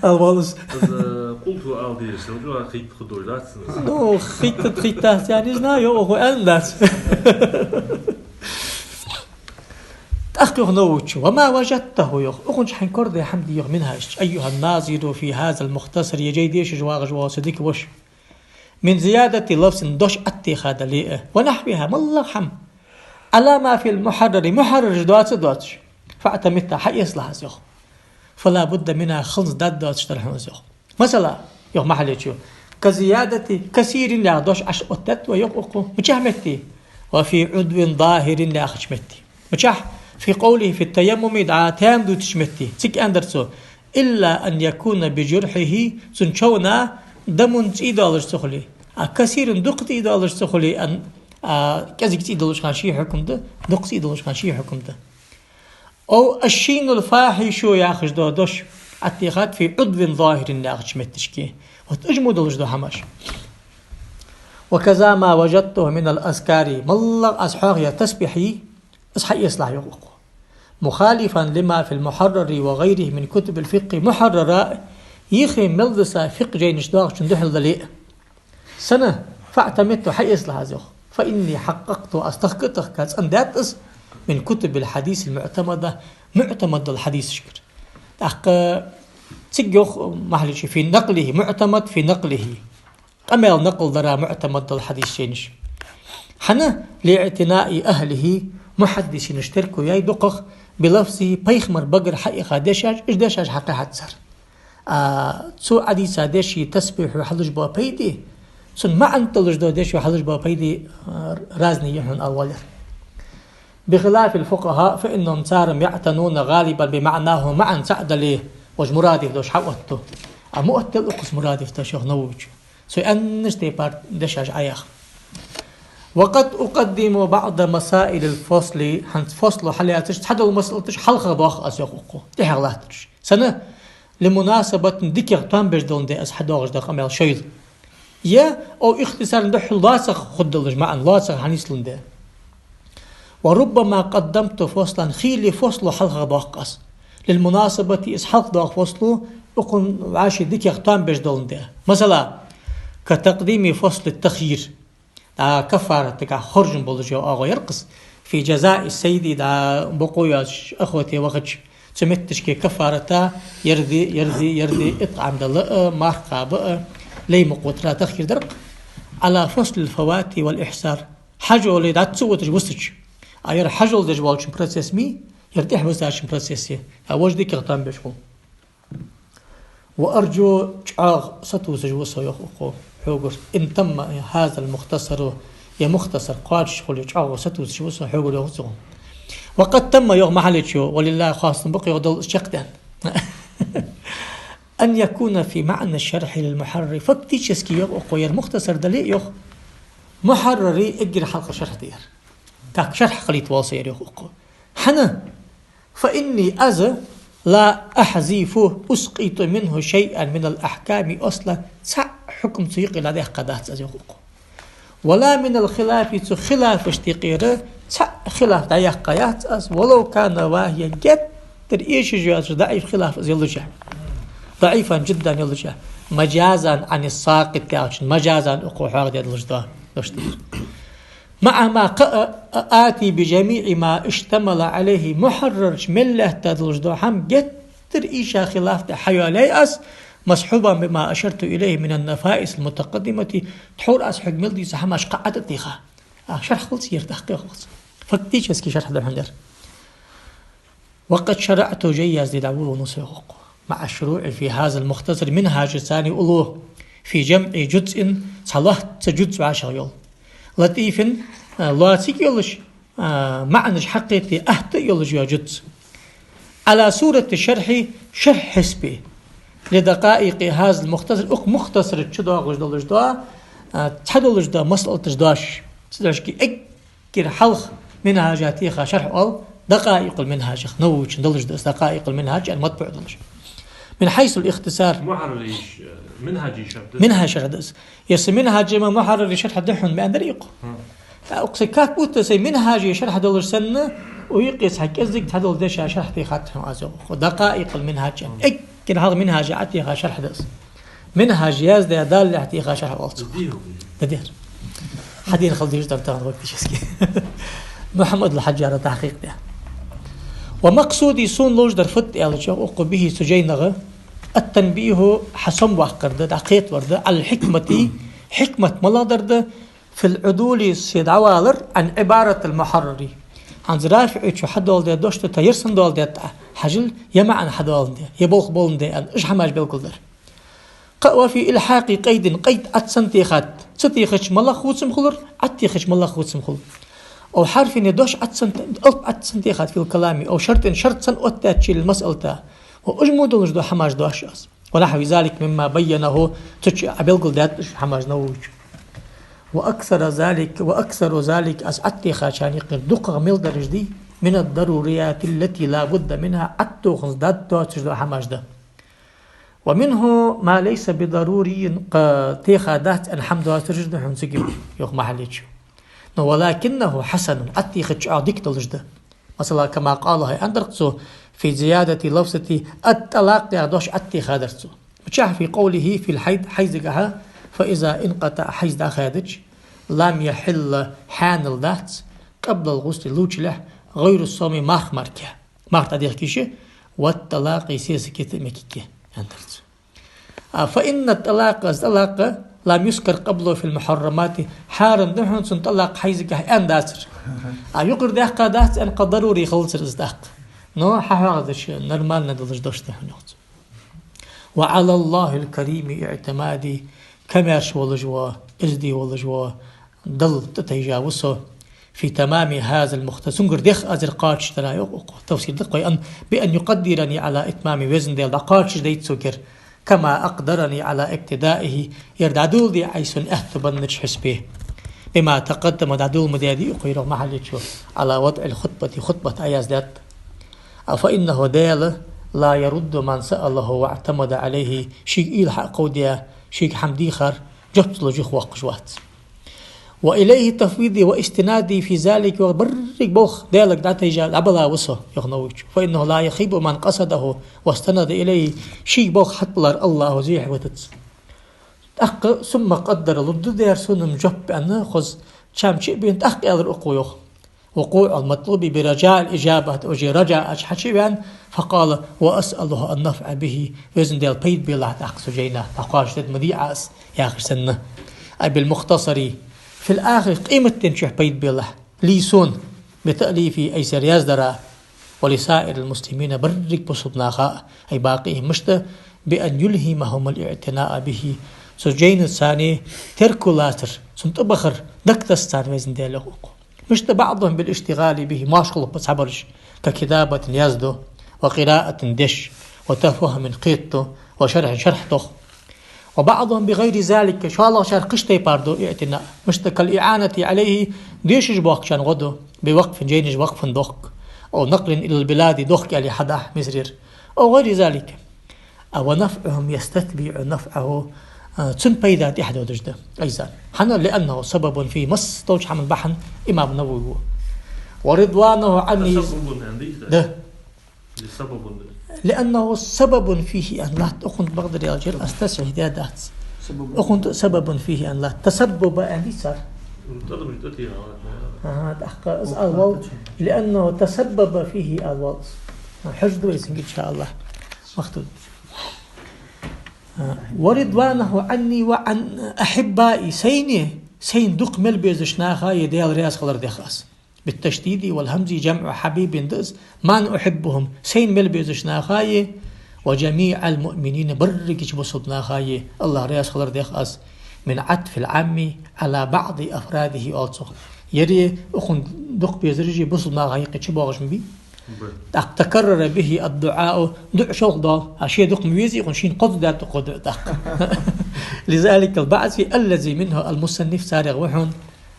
ала воал из. Из قلت ала дезаш, сел жуа хитта худой дац из. Ну, хитта, хитта дац, я не знаю, йоах укхо, аьнна дац. ТӀаккха йоах Нававийчо: وما وجدته, йоах, укхун чу хьайна корадаь хӀама дий, йоах, منهاج, أيها الناظر في هذا المختصر, е жай дешаш вагӀаш вола са дика воша. من زيادة لفظ, дош Ӏаттеха дале а, ونحوها, моллагӀа хӀама, على ما في المحرر, Мухьарраре доаца доацаш, فاعتمده, хьаэцалахь из, йоах. فلا بد منها, хиланза даргдоацаш дар хьона из, йоах. Масала, йоах Махьаллийчо, كزيادة كثير яха дош Ӏооттадаьд вай, йоах укхо. Мичахьа метте? وفي عضو ظاهر яхача метте. Мичахь? في قوله في التيمم, дӀа таяммум дувцача метте. Цига аьннадар цо: إلا أن يكون بجرحه, цун човна دم цӀий долаш ца хуле. А كثير дукха цӀий долаш ца хуле, а, а, кӀезига цӀий долаш хана ший хьукам да, дукха цӀий долаш хана ший хьукам да. أو الشين الفاحش яхаш дола дош Ӏаттехад في عضو ظاهر яхача метташка. Вот уж мо долаш дола хӀамаш. وكذا ما وجدته من الأذكار, моллагӀа аз хьоахаяь тасбихь я, из хьаэцалахь, йоах укхо. مخالفا لما في المحرر وغيره من كتب الفقه, Мухьаррара, ехе мел дисача фикъхӀ жайнаш доагӀачун духьал дале а. Сенна? فاعتمده, хьаэцалахь из, йоах. فإني حققته, аз тахка а тахка, цӀендаьд из, من كتب الحديث المعتمدة, муӀтамад дола хьадисашкара. ТӀаккха цига йоах Махьаллийчо: في نقله, معتمد في نقله. Къамаьл накъл дара муӀтамад дола хьадис жайнаш. ХӀана? لاعتناء أهله, мухьаддисинаша терко яьй дукхагӀа, بلفظه, пайхамара багара хьаийха дешаш, уж дешаш хьакхихьад цар. А цо Ӏодийца деши тасбихьо хьалуш бола пайда, цун маӀан долаш дола дешо хьалуш бола пайда, а, разный я хьона ала воаллар. بخلاف الفقهاء فإنهم, цар, يعتنون غالبا بمعناه, маӀан цаӀ дале, уж мурадиф дош хьаоттаду. А ма оттадел укхаза мурадиф дош, йоах Нававийчо. Цо аьннача тайпара дешаш Ӏояха. وقد أقدم بعض مسائل الفصل, хӀанз фасло хьалаьцача цхьадола масъалаташ хьалхагӀа доах аз, йоах укхо, тӀехьагӀа латтараш. Сенна? لمناسبة, дикагӀа тоам беш доландаь аз хьадоагӀаш дола къамаьл шоайла. Е أو اختصارا, духхьал лоацагӀа хургдолаш, маӀан лоацагӀа хьанисландаь. وربما قدمت فصلا, хийла фасло хьалхагӀа доаккх аз. للمناسبة, из хьалха доагӀа фасло укхун вӀаши дикагӀа тоам беш доландаь. Масала, كتقديم فصل التخيير. ДӀа каффарата тӀа хоржам болаш йола оагӀув яр-кх из. في جزاء الصيد, дӀа бокъо йоацаш охоте вахача, цу метташка каффарата ярда, ярда, ярда итӀкъам дала а, марха кхаба а, лай мукъа тара тахкир дар-кх. على فصل الفوات والإحصار. Хьажол дӀа ца оташ вусача. А яр хьажол деш волчун процесс ма йий, яр тӀехьа висачун процесс я. А вож дикагӀа тоам беш хул. وأرجو, чӀоагӀа сатувсаш ва со, йоах укхо, хьогара, إن تم هذا المختصر, ер мухтасар кхоачаш хуле, чӀоагӀа сатувсаш ва со хьогара, йоах цо. وقد تم, йоах Махьаллийчо, ولله, хоастам ба-кх, йоах, Далла из чакхдаьнна. أن يكون في معنى الشرح للمحرر. Фактически, йоах укхо, ер мухтасар дале а, йоах, Мухьарраре эггара хьалха шархь да ер. Как шархь хилийта воал со ер, йоах укхо. ХӀана? فإني, аз, لا أحذف, أسقط منه شيئا من الأحكام أصلا, цхьа хьукам цу юкъе дӀадаьккхадац аз, йоах укхо. ولا من الخلاف, цу хилафашта юкъера цхьа хилаф дӀаяккхаяц аз, ولو كان واهيا, геттара эшаш йоацаш даӀиф хилаф из йоллаше а. ضعيفا جدا йоллаше а. مجازا عن الساقط яхачун, مجازا укхо хьоахадаь долаш да, дош да. مع ما قا-، آتي بجميع ما اشتمل عليه, мухьаррарча мел лаьтта долаш дола хӀама геттара иша хилаф тӀа хьайоалаяьй аз, مصحوبا بما أشرت إليه من النفائس المتقدمة, тхьовра аз хьога мел дийца хӀамаш кхы а тӀатеха. А, шархь хилац ер, тӀаккха хилац. Фактически шархь да хьона ер. وقد شرعت, жай язде дӀаволавеннав со, йоах укхо, مع الشروع في هذا المختصر, минхӀажа цани уллув, في جمع جزء, цхьа лоацца жуз вӀашагӀйола, لطيف, а, лоацилга йолаш, а, маӀанаш хьакхетаде атта йолаш йола жуз, على صورة الشرح, шархь хьисапе, لدقائق هذا المختصر, укх мухтасара чу доагӀаш долаш дола, а, цхьа долаш дола масъалаташ дош. Цу дешаца эггара хьалха минхӀажа теха шархь оал دقائق المنهاج, Нававийчун долаш да из دقائق المنهاج, яӀни матбуӀ долаш. من حيث الاختصار. Мухьаррарий, э, минхӀажий шархь да? МинхӀажий шархь да из. Ер са минхӀажа ма мухьаррарий шархь да хьона ма аьннадар укхо. ТӀаккха укх сай как будто сай минхӀажий шархь долаш санна, укх юкъе цхьа кӀезига цхьа дола дешаш шархь техад хьона аз, йоах укхо. دقائق المنهاج. Эггара хьалха минхӀажа Ӏотеха шархь да из. МинхӀаж яздаь даллалехь теха шархь оал цох. Дий хьона? Да, дер. Хьадена хила дезаш дар тахан фактически. Мухьаммад аль-Хьаджара тахькъик даь. ومقصودي, сона ловш дар фуд аьлча, йоах укхо, به, цу жайнах, التنبيه, хьасомаваккхар да, дӀакхетавар да, على الحكمة, хьикмат малагӀдар да, في العدول, се дӀавалар, عن عبارة المحرر. ХӀанз РафиӀийчо хьадоаладаь дош да, тха ер санна доаладаьд Ӏа, хьажал, е маӀан хьадоаладаь, е болх боландаь, аьнна, уж хӀамаш белгалдар. Кхы а, وفي إلحاق قيد, къайд Ӏа санна техад. Ца техача малагӀа хувцам хулар, Ӏа техача малагӀа хувцам хулар. أو حرف, е дош Ӏа санна, алап Ӏа санна техад, في الكلام, أو شرط, шарт санна оттадаьд ший للمسألة. Ва уж мо долаш дола хӀамаш дош аз. ونحو ذلك مما بينه, цу чу Ӏа белгалдаьд уж хӀамаш Нававийчо. وأكثر ذلك، وأكثر ذلك, аз Ӏотехачарна юкъера дукхагӀа мел дараш дий, من الضروريات التي لا بد منها, Ӏотоханза дац доацаш дола хӀамаш да. ومنه ما ليس بضروري, кхы теха дац аьнна хӀама доацараш да хьона цига, йоах Махьаллийчо. Но ولكنه حسن, Ӏотехача чӀоагӀа дика долаш да. Масала, كما قال, хӀай, аьннадар цо, في زيادة لفظة الطلاق яха дош Ӏотехадар цо. Мичахьа, في قوله في الحيض, хьайзагахьа, فإذا انقطع, хьайз дӀахаьдача, لم يحل, хьанал дац, قبل الغسل, лувчалехь, غير الصوم, марха мара кхы. Марха дӀадехке йиш я, والطلاق, сесаг кхета а мегаргья, аьннадар цо. А, فإن الطلاق, из тӀалакъ, لم يذكر قبله في المحرمات, хьарам да хьона цунна тӀалакъ хьайзагахьа аьнна дацар. А, юкъера даьккха дац аьнна кхы дарури хилацар из тӀаккха. Но хьахьоахадеш нормально долаш дош да хьона, йоах цо. وعلى الله الكريم اعتمادي, камаьрша волаш вола, эздий волаш вола Далла тӀатайжа ва со, في تمام هذا المختصر, цунгара дех аз ер кхоачашдара, йоах укхо, тафсир да кхой, أن، بأن يقدرني على إتمامه, Везан Даьла дӀакхоачашдайта согара, كما أقدرني على ابتدائه, ер дӀадоладе Ӏа сона аьттув беннача хьисапе. بما تقدم, дӀадола ма даьдий укхо, йоах Махьаллийчо, على وضع الخطبة, хутбат Ӏояздаьд. А, فإنه, Даьла, لا يرد من سأله واعتمد عليه, шийга уйла хьакховдаь, шийга хӀама дийхар жоп ца луш юхавоаккхаш вац. وإليه تفويضي واستنادي في ذلك, йоах, берригача болх Даьлага дӀатайжа, дӀабала ва со, йоах Нававийчо. فإنه لا يخيب من قصده واستند إليه, шийга болх хьатӀабалар АллахӀо зехьа витац. ТӀаккха, ثم قدر, лургда дера сона-м жоп, аьнна, хоза чам чу а бена, тӀаккха аьлар укхо, йоах: وقوع المطلوب برجاء الإجابة, уже ражаъ чу хьачу а ваьнна, فقال: وأسأله النفع به, Везан Даьла, пайда белахь тӀаккха цу жайнах, дӀакхоачашдергда ма дий Ӏа из, яхаш санна. أي بالمختصر في الآخرة, къематдийнахьа чу пайда белахь, لي, сона, بتأليفه, айса ер яздара, ولسائر المسلمين, берригача бусалба наха а, أي باقيهم, мишта, بأن يلهمهم الاعتناء به, цу жайнаца царна терко лацар, цунна тӀабахар дагатасса царна Везан Даьла, йоах укхо. Мишта, بعضهم بالاشتغال به, моаршал хулаш цхьабараш, ككتابة, язду, وقراءة, деш, وتفهم, кхетаду, وشرح, шархь дох. وبعضهم بغير ذلك, шоллагӀчар кхыча тайпара ду اعتناء. Мишта, كالإعانة عليه, дешаш боахкачарна гӀо ду, بوقف, жайнаш вакъф дохк, أو نقل إلى البلاد, дохк аьле хьадахь Мисарера, أو غير ذلك. А, ونفعهم يستتبع نفعه, а, цун пайда тӀехьа додаш да, أيضا. ХӀана? لأنه سبب فيه, массадолча хӀаман бахьан имам Навави ва. ورضوانه عني. تسبب, аьнна дий из? Да. لسبب. لأنه سبب فيه аьнна латт, укхунна бакъдар аьлча, аз тасхьихь даь дац. سبب. Укхунна سبب فيه аьнна латт. تسبب аьнна дий цар? ТӀадам тӀатийха. Ага, тӀаккха из алвал, لأنه تسبب فيه алвал. Хьожаргда вай цунга, إن شاء الله. Махтуд. А, ورضوانه عني وعن أحبائي, сайна, сайна дукха мел безача нахаи Даьла раьза хилар дех аз. بالتشديد والهمز جمع حبيب да из, من أحبهم, сайна мел безача нахаи, وجميع المؤمنين, берригача бусалба нахаи АллахӀ раьза хилар дех аз, من عطف العام على بعض أفراده оал цох. Ер укхунна дукха безараш бусалба наха юкъе чубоагӀаш ма бий. ТӀаккха تكرر به الدعاء, дуӀа шолха доал. А ше дукха ма везий укхунна, шийна кхозза даьд укхо дуӀа тӀаккха. لذلك البعض الذي منه المصنف, царех ва хьона,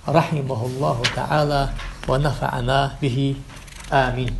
رحمه الله تعالى ونفعنا به. آمين.